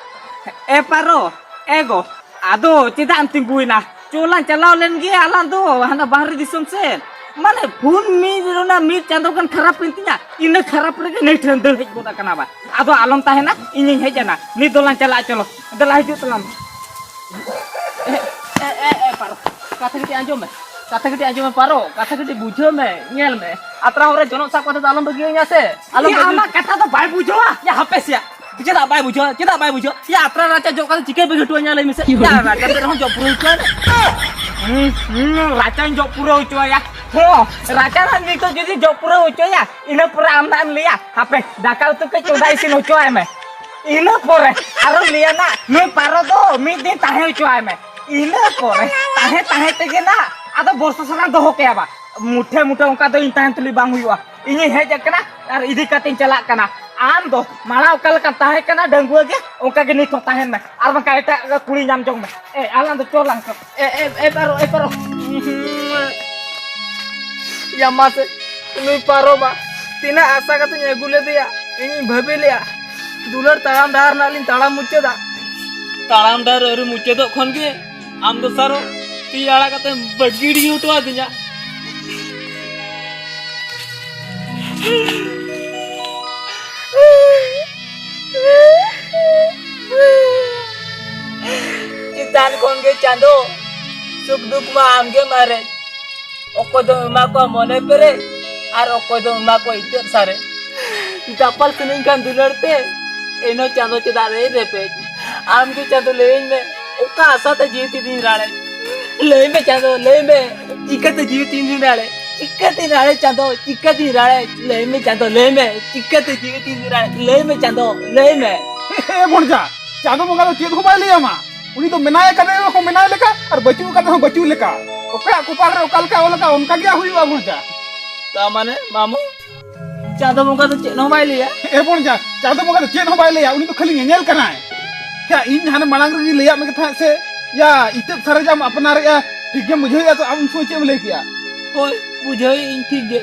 ᱮ ᱯᱟᱨᱚ, ᱮ ᱜᱚ, ᱟᱫᱚ ᱪᱮᱫᱟᱜ ᱮᱢ ᱛᱤᱸᱜᱩᱭᱮᱱᱟ? ᱪᱚ ᱞᱟᱝ ᱪᱟᱞᱟᱣ ᱞᱮᱱ ᱜᱮ ᱟᱞᱟᱝ ᱫᱚ ᱦᱟᱱᱟ ᱵᱟᱦᱨᱮ ᱫᱤᱥᱚᱢ ᱥᱮᱫ᱾ ᱢᱟᱱᱮ ᱯᱷᱳᱱ ᱢᱤᱫ, ᱚᱱᱟ ᱢᱤᱫ ᱪᱟᱸᱫᱚ ᱜᱟᱱ ᱠᱷᱟᱨᱟᱯ ᱮᱱ ᱛᱤᱧᱟ, ᱤᱱᱟᱹ ᱠᱷᱟᱨᱟᱯ ᱨᱮᱜᱮ ᱱᱤᱭᱟᱹ ᱴᱷᱮᱱ ᱫᱟᱹᱲ ᱦᱮᱡ ᱜᱚᱫ ᱟᱠᱟᱱᱟ ᱵᱟ᱾ ᱟᱫᱚ ᱟᱞᱚᱢ ᱛᱟᱦᱮᱱᱟ, ᱤᱧᱤᱧ ᱦᱮᱡ ᱮᱱᱟ᱾ ᱱᱤᱛ ᱫᱚᱞᱟᱝ ᱪᱟᱞᱟᱜᱼᱟ, ᱪᱚᱞᱚ᱾ ᱫᱮᱞᱟ ᱦᱤᱡᱩᱜ ᱛᱟᱞᱟᱝ ᱢᱮ᱾ ᱮ, ᱮ, ᱮ, ᱮ, ᱯᱟᱨᱚ, ᱠᱟᱛᱷᱟ ᱠᱟᱹᱴᱤᱡ ᱟᱸᱡᱚᱢ ᱢᱮ᱾ ᱠᱟᱛᱷᱟ ᱠᱟᱹᱴᱤᱡ ᱟᱸᱡᱚᱢ ᱢᱮ, ᱯᱟᱨᱚ, ᱠᱟᱛᱷᱟ ᱠᱟᱹᱴᱤᱡ ᱵᱩᱡᱷᱟᱹᱣ ᱢᱮ, ᱧᱮᱞ ᱢᱮ᱾ ᱟᱛᱨᱟ ᱦᱚᱨ ᱨᱮ ᱡᱚᱱᱚᱜ ᱥᱟᱵ ᱠᱟᱛᱮ ᱫᱚ ᱟᱞᱚᱢ ᱵᱟᱹᱜᱤᱭᱟᱹᱧᱟ ᱥᱮ, ᱟᱞᱚᱢ ᱤᱭᱟᱹ, ᱵᱟᱹᱜᱤ- ᱟᱢᱟᱜ ᱠᱟᱛᱷᱟ ᱫᱚ ᱵᱟᱭ ᱵᱩᱡᱷᱟᱹᱣᱟ᱾ ᱭᱟ, ᱦᱟᱯᱮ ᱥᱮᱭᱟ, ᱪᱮᱫᱟᱜ ᱵᱟᱭ ᱵᱩᱡᱷᱟᱹᱣᱟ? ᱪᱮᱫᱟᱜ ᱵᱟᱭ ᱵᱩᱡᱷᱟᱹᱣᱟ? ᱭᱟ, ᱟᱛᱨᱟ ᱨᱟᱪᱟ ᱡᱚᱜ ᱠᱟᱛᱮ ᱪᱤᱠᱟᱹᱭ ᱵᱟᱹᱜᱤ ᱦᱚᱴᱚᱣᱟᱹᱧᱟ ᱞᱟᱹᱭ ᱢᱮᱥᱮ? ᱭᱟ, ᱨᱟᱪᱟ ᱛᱮ ᱨᱮᱦᱚᱸ ᱡᱚᱜ ᱯᱩᱨᱟᱹᱣ ᱦᱚᱪᱚᱣᱟᱭ ᱢᱮ᱾ ᱦᱩᱸ, ᱦᱩᱸ, ᱨᱟᱪᱟᱧ ᱡᱚᱜ ᱯᱩᱨᱟᱹᱣ ᱦᱚᱪᱚᱣᱟᱭᱟ᱾ ᱦᱚᱸ, ᱨᱟᱪᱟ ᱱᱟᱜ ᱱᱤᱛᱚᱜ ᱡᱩᱫᱤ ᱡᱚᱜ ᱯᱩᱨᱟᱹᱣ ᱦᱚᱪᱚᱭᱟ, ᱤᱱᱟᱹ ᱯᱚᱨᱮ ᱟᱢ ᱱᱟᱜ ᱮᱢ ᱞᱟᱹᱭᱟ, "ᱦᱟᱯᱮ, ᱫᱟᱠᱟ ᱩᱛᱩ ᱠᱟᱹᱡ ᱪᱚᱸᱫᱟ ᱤᱥᱤᱱ ᱦᱚᱪᱚᱣᱟᱭ ᱢᱮ᱾" ᱤᱱᱟᱹ ᱯᱚᱨᱮ ᱟᱨᱚ ᱞᱟᱹᱭᱟ ᱱᱟᱜ, "ᱱᱩᱭ ᱯᱟᱨᱚ ᱫᱚ ᱢᱤᱫ ᱫᱤᱱ ᱛᱟᱦᱮᱸ ᱦᱚᱪᱚᱣᱟᱭ ᱢᱮ᱾" ᱤᱱᱟᱹ ᱯᱚᱨᱮ ᱛᱟᱦᱮᱸ ᱛᱟᱦᱮᱸ ᱛᱮᱜᱮ ᱱᱟᱜ ᱟᱫᱚ ᱵᱚᱨᱥᱟ ᱥᱟᱞᱟᱝ ᱫᱚᱦᱚ ᱠᱟᱭᱟ ᱵᱟ᱾ ᱢᱩᱴᱷᱮ ᱢᱩᱴᱷᱮ ᱚᱱᱠᱟ ᱫᱚ ᱤᱧ ᱛᱟᱦᱮᱱ ᱛᱩᱞᱩᱡ ᱵᱟᱝ ᱦᱩᱭᱩᱜᱼᱟ᱾ ᱤᱧᱤᱧ ᱦᱮᱡ ᱟᱠᱟᱱᱟ ᱟᱨ ᱤᱫᱤ ᱠᱟᱛᱮᱧ ᱪᱟᱞᱟᱜ ᱠᱟᱱᱟ᱾ ᱟᱢ ᱫᱚ ᱢᱟᱲᱟᱝ ᱚᱠᱟ ᱞᱮᱠᱟᱢ ᱛᱟᱦᱮᱸ ᱠᱟᱱᱟ ᱰᱟᱺᱜᱩᱣᱟᱹ ᱜᱮ, ᱚᱱᱠᱟ ᱜᱮ ᱱᱤᱛ ᱦᱚᱸ ᱛᱟᱦᱮᱱ ᱢᱮ, ᱟᱨ ᱵᱟᱝᱠᱷᱟᱱ ᱮᱴᱟᱜ ᱠᱩᱲᱤ ᱧᱟᱢ ᱡᱚᱝ ᱢᱮ᱾ ᱮ, ᱟᱞᱟᱝ ᱫᱚ ᱪᱚᱞᱟᱝ ᱛᱚ᱾ ᱮ, ᱮ, ᱮ, ᱯᱟᱨᱚ, ᱮ, ᱯᱟᱨᱚ᱾ ᱭᱟ ᱢᱟᱥᱮ, ᱱᱩᱭ ᱯᱟᱨᱚ ᱢᱟ ᱛᱤᱱᱟᱹᱜ ᱟᱥᱟ ᱠᱟᱛᱮᱧ ᱟᱹᱜᱩ ᱞᱮᱫᱮᱭᱟ, ᱤᱧᱤᱧ ᱵᱷᱟᱹᱵᱤ ᱞᱮᱫᱼᱟ ᱫᱩᱞᱟᱹᱲ ᱛᱟᱲᱟᱢ ᱰᱟᱦᱟᱨ ᱨᱮᱱᱟᱜ ᱞᱤᱧ ᱛᱟᱲᱟᱢ ᱢᱩᱪᱟᱹᱫᱟ᱾ ᱛᱟᱲᱟᱢ ᱰᱟᱦᱟᱨ ᱟᱹᱣᱨᱤ ᱢᱩᱪᱟᱹᱫᱚᱜ ᱠᱷᱚᱱ ᱜᱮ ᱟᱢ ᱫᱚ ᱥᱟᱨᱚ ᱛᱤ ᱟᱲᱟᱜ ᱠᱟᱛᱮᱢ ᱵᱟᱹᱜᱤ ᱜᱤᱰᱤ ᱦᱚᱴᱚ ᱟᱹᱫᱤᱧᱟ᱾ ᱪᱮᱛᱟᱱ ᱠᱷᱚᱱ ᱜᱮ ᱪᱟᱸᱫᱚ, ᱥᱩᱠ ᱫᱩᱠ ᱢᱟ ᱟᱢ ᱜᱮᱢ ᱟᱨᱮᱡ᱾ ᱚᱠᱚᱭ ᱫᱚᱢ ᱮᱢᱟ ᱠᱚᱣᱟ ᱢᱚᱱᱮ ᱯᱮᱨᱮᱡ, ᱟᱨ ᱚᱠᱚᱭ ᱫᱚᱢ ᱮᱢᱟ ᱠᱚᱣᱟ ᱤᱛᱟᱹᱫ ᱥᱟᱨᱮᱡ᱾ ᱫᱟᱯᱟᱞ ᱥᱟᱱᱟᱧ ᱠᱷᱟᱱ ᱫᱩᱞᱟᱹᱲ ᱛᱮ, ᱮᱱᱦᱚᱸ ᱪᱟᱸᱫᱚ ᱪᱮᱫᱟᱜ ᱨᱮ ᱨᱮᱯᱮᱡ? ᱟᱢ ᱜᱮ ᱪᱟᱸᱫᱚ ᱞᱟᱹᱭᱟᱹᱧ ᱢᱮ, ᱚᱠᱟ ᱟᱥᱟ ᱛᱮ ᱡᱤᱣᱤ ᱛᱤᱧ ᱨᱟᱲᱮᱡ? ᱞᱟᱹᱭ ᱢᱮ ᱪᱟᱸᱫᱚ, ᱞᱟᱹᱭ ᱢᱮ, ᱪᱤᱠᱟᱹᱛᱮ ᱡᱤᱣᱤ ᱛᱤᱧ ᱨᱟᱲᱮᱡ? ᱪᱤᱠᱟᱹᱛᱤᱧ ᱨᱟᱲᱮᱡ ᱪᱟᱸᱫᱚ, ᱪᱤᱠᱟᱹᱛᱤᱧ ᱨᱟᱲᱮᱡ? ᱞᱟᱹᱭ ᱢᱮ ᱪᱟᱸᱫᱚ, ᱞᱟᱹᱭ ᱢᱮ, ᱪᱤᱠᱟᱹᱛᱮ ᱡᱤᱣᱤ ᱛᱤᱧ ᱨᱟᱲᱮᱡ? ᱞᱟᱹᱭ ᱢᱮ ᱪᱟᱸᱫᱚ, ᱞᱟᱹᱭ ᱢᱮ᱾ ᱮ ᱵᱚᱱᱡᱟ, ᱪᱟᱸᱫᱚ ᱵᱚᱸᱜᱟ ᱫᱚ ᱪᱮᱫ ᱦᱚᱸ ᱵᱟᱭ ᱞᱟᱹᱭ ᱟᱢᱟ᱾ ᱩᱱᱤ ᱫᱚ ᱢᱮᱱᱟᱭ ᱠᱟᱫᱮ ᱨᱮᱦᱚᱸ ᱢᱮᱱᱟᱭ ᱞᱮᱠᱟ, ᱟᱨ ᱵᱟᱹᱪᱩᱜ ᱠᱟᱫᱮ ᱦᱚᱸ ᱵᱟᱹᱪᱩᱜ ᱞᱮᱠᱟ᱾ ᱚᱠᱚᱭᱟᱜ ᱠᱚᱯᱟᱞ ᱨᱮ ᱚᱠᱟ ᱞᱮᱠᱟ ᱚᱞ ᱟᱠᱟᱫ, ᱚᱱᱠᱟ ᱜᱮ ᱦᱩᱭᱩᱜᱼᱟ ᱵᱚᱱᱡᱟ᱾ ᱛᱟ ᱢᱟᱱᱮ ᱢᱟᱢᱩ, ᱪᱟᱸᱫᱚ ᱵᱚᱸᱜᱟ ᱫᱚ ᱪᱮᱫ ᱦᱚᱸ ᱵᱟᱭ ᱞᱟᱹᱭᱟ? ᱮ ᱵᱚᱱᱡᱟ, ᱪᱟᱸᱫᱚ ᱵᱚᱸᱜᱟ ᱫᱚ ᱪᱮᱫ ᱦᱚᱸ ᱵᱟᱭ ᱞᱟᱹᱭᱟ, ᱩᱱᱤ ᱫᱚ ᱠᱷᱟᱹᱞᱤ ᱧᱮᱧᱮᱞ ᱠᱟᱱᱟᱭ᱾ ᱭᱟ, ᱤᱧ ᱦᱟᱱᱮ ᱢᱟᱲᱟᱝ ᱨᱮᱜᱮ ᱞᱟᱹᱭᱟᱫ ᱢᱮ ᱛᱟᱦᱮᱸᱫ ᱥᱮ, ᱭᱟ, ᱤᱛᱟᱹᱫ ᱥᱟᱨᱮᱡᱟᱢ ᱟᱯᱱᱟᱨᱮᱜᱼᱟ, ᱴᱷᱤᱠ ᱜᱮᱢ ᱵᱩᱡᱷᱟᱹᱣᱮᱫᱼᱟ ᱛᱚ? ᱟᱢ ᱩᱱ ᱥᱚᱢᱚᱭ ᱪᱮᱫ ᱮᱢ ᱞᱟᱹᱭ ᱠᱮᱜᱼᱟ? ᱦᱳᱭ, ᱵᱩᱡᱷᱟᱹᱣᱮᱫ ᱟᱹᱧ ᱴᱷᱤᱠ ᱜᱮ᱾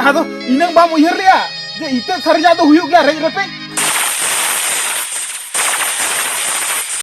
ᱟᱫᱚ ᱤᱱᱟᱹᱝ ᱵᱟᱢ ᱩᱭᱦᱟᱹᱨ ᱞᱮᱜᱼᱟ ᱡᱮ ᱤᱛᱟᱹᱫ ᱥᱟᱨᱮᱡᱟᱜ ᱫᱚ ᱦᱩᱭᱩᱜ ᱜᱮᱭᱟ ᱨᱮᱡ ᱨᱮᱯᱮᱡ?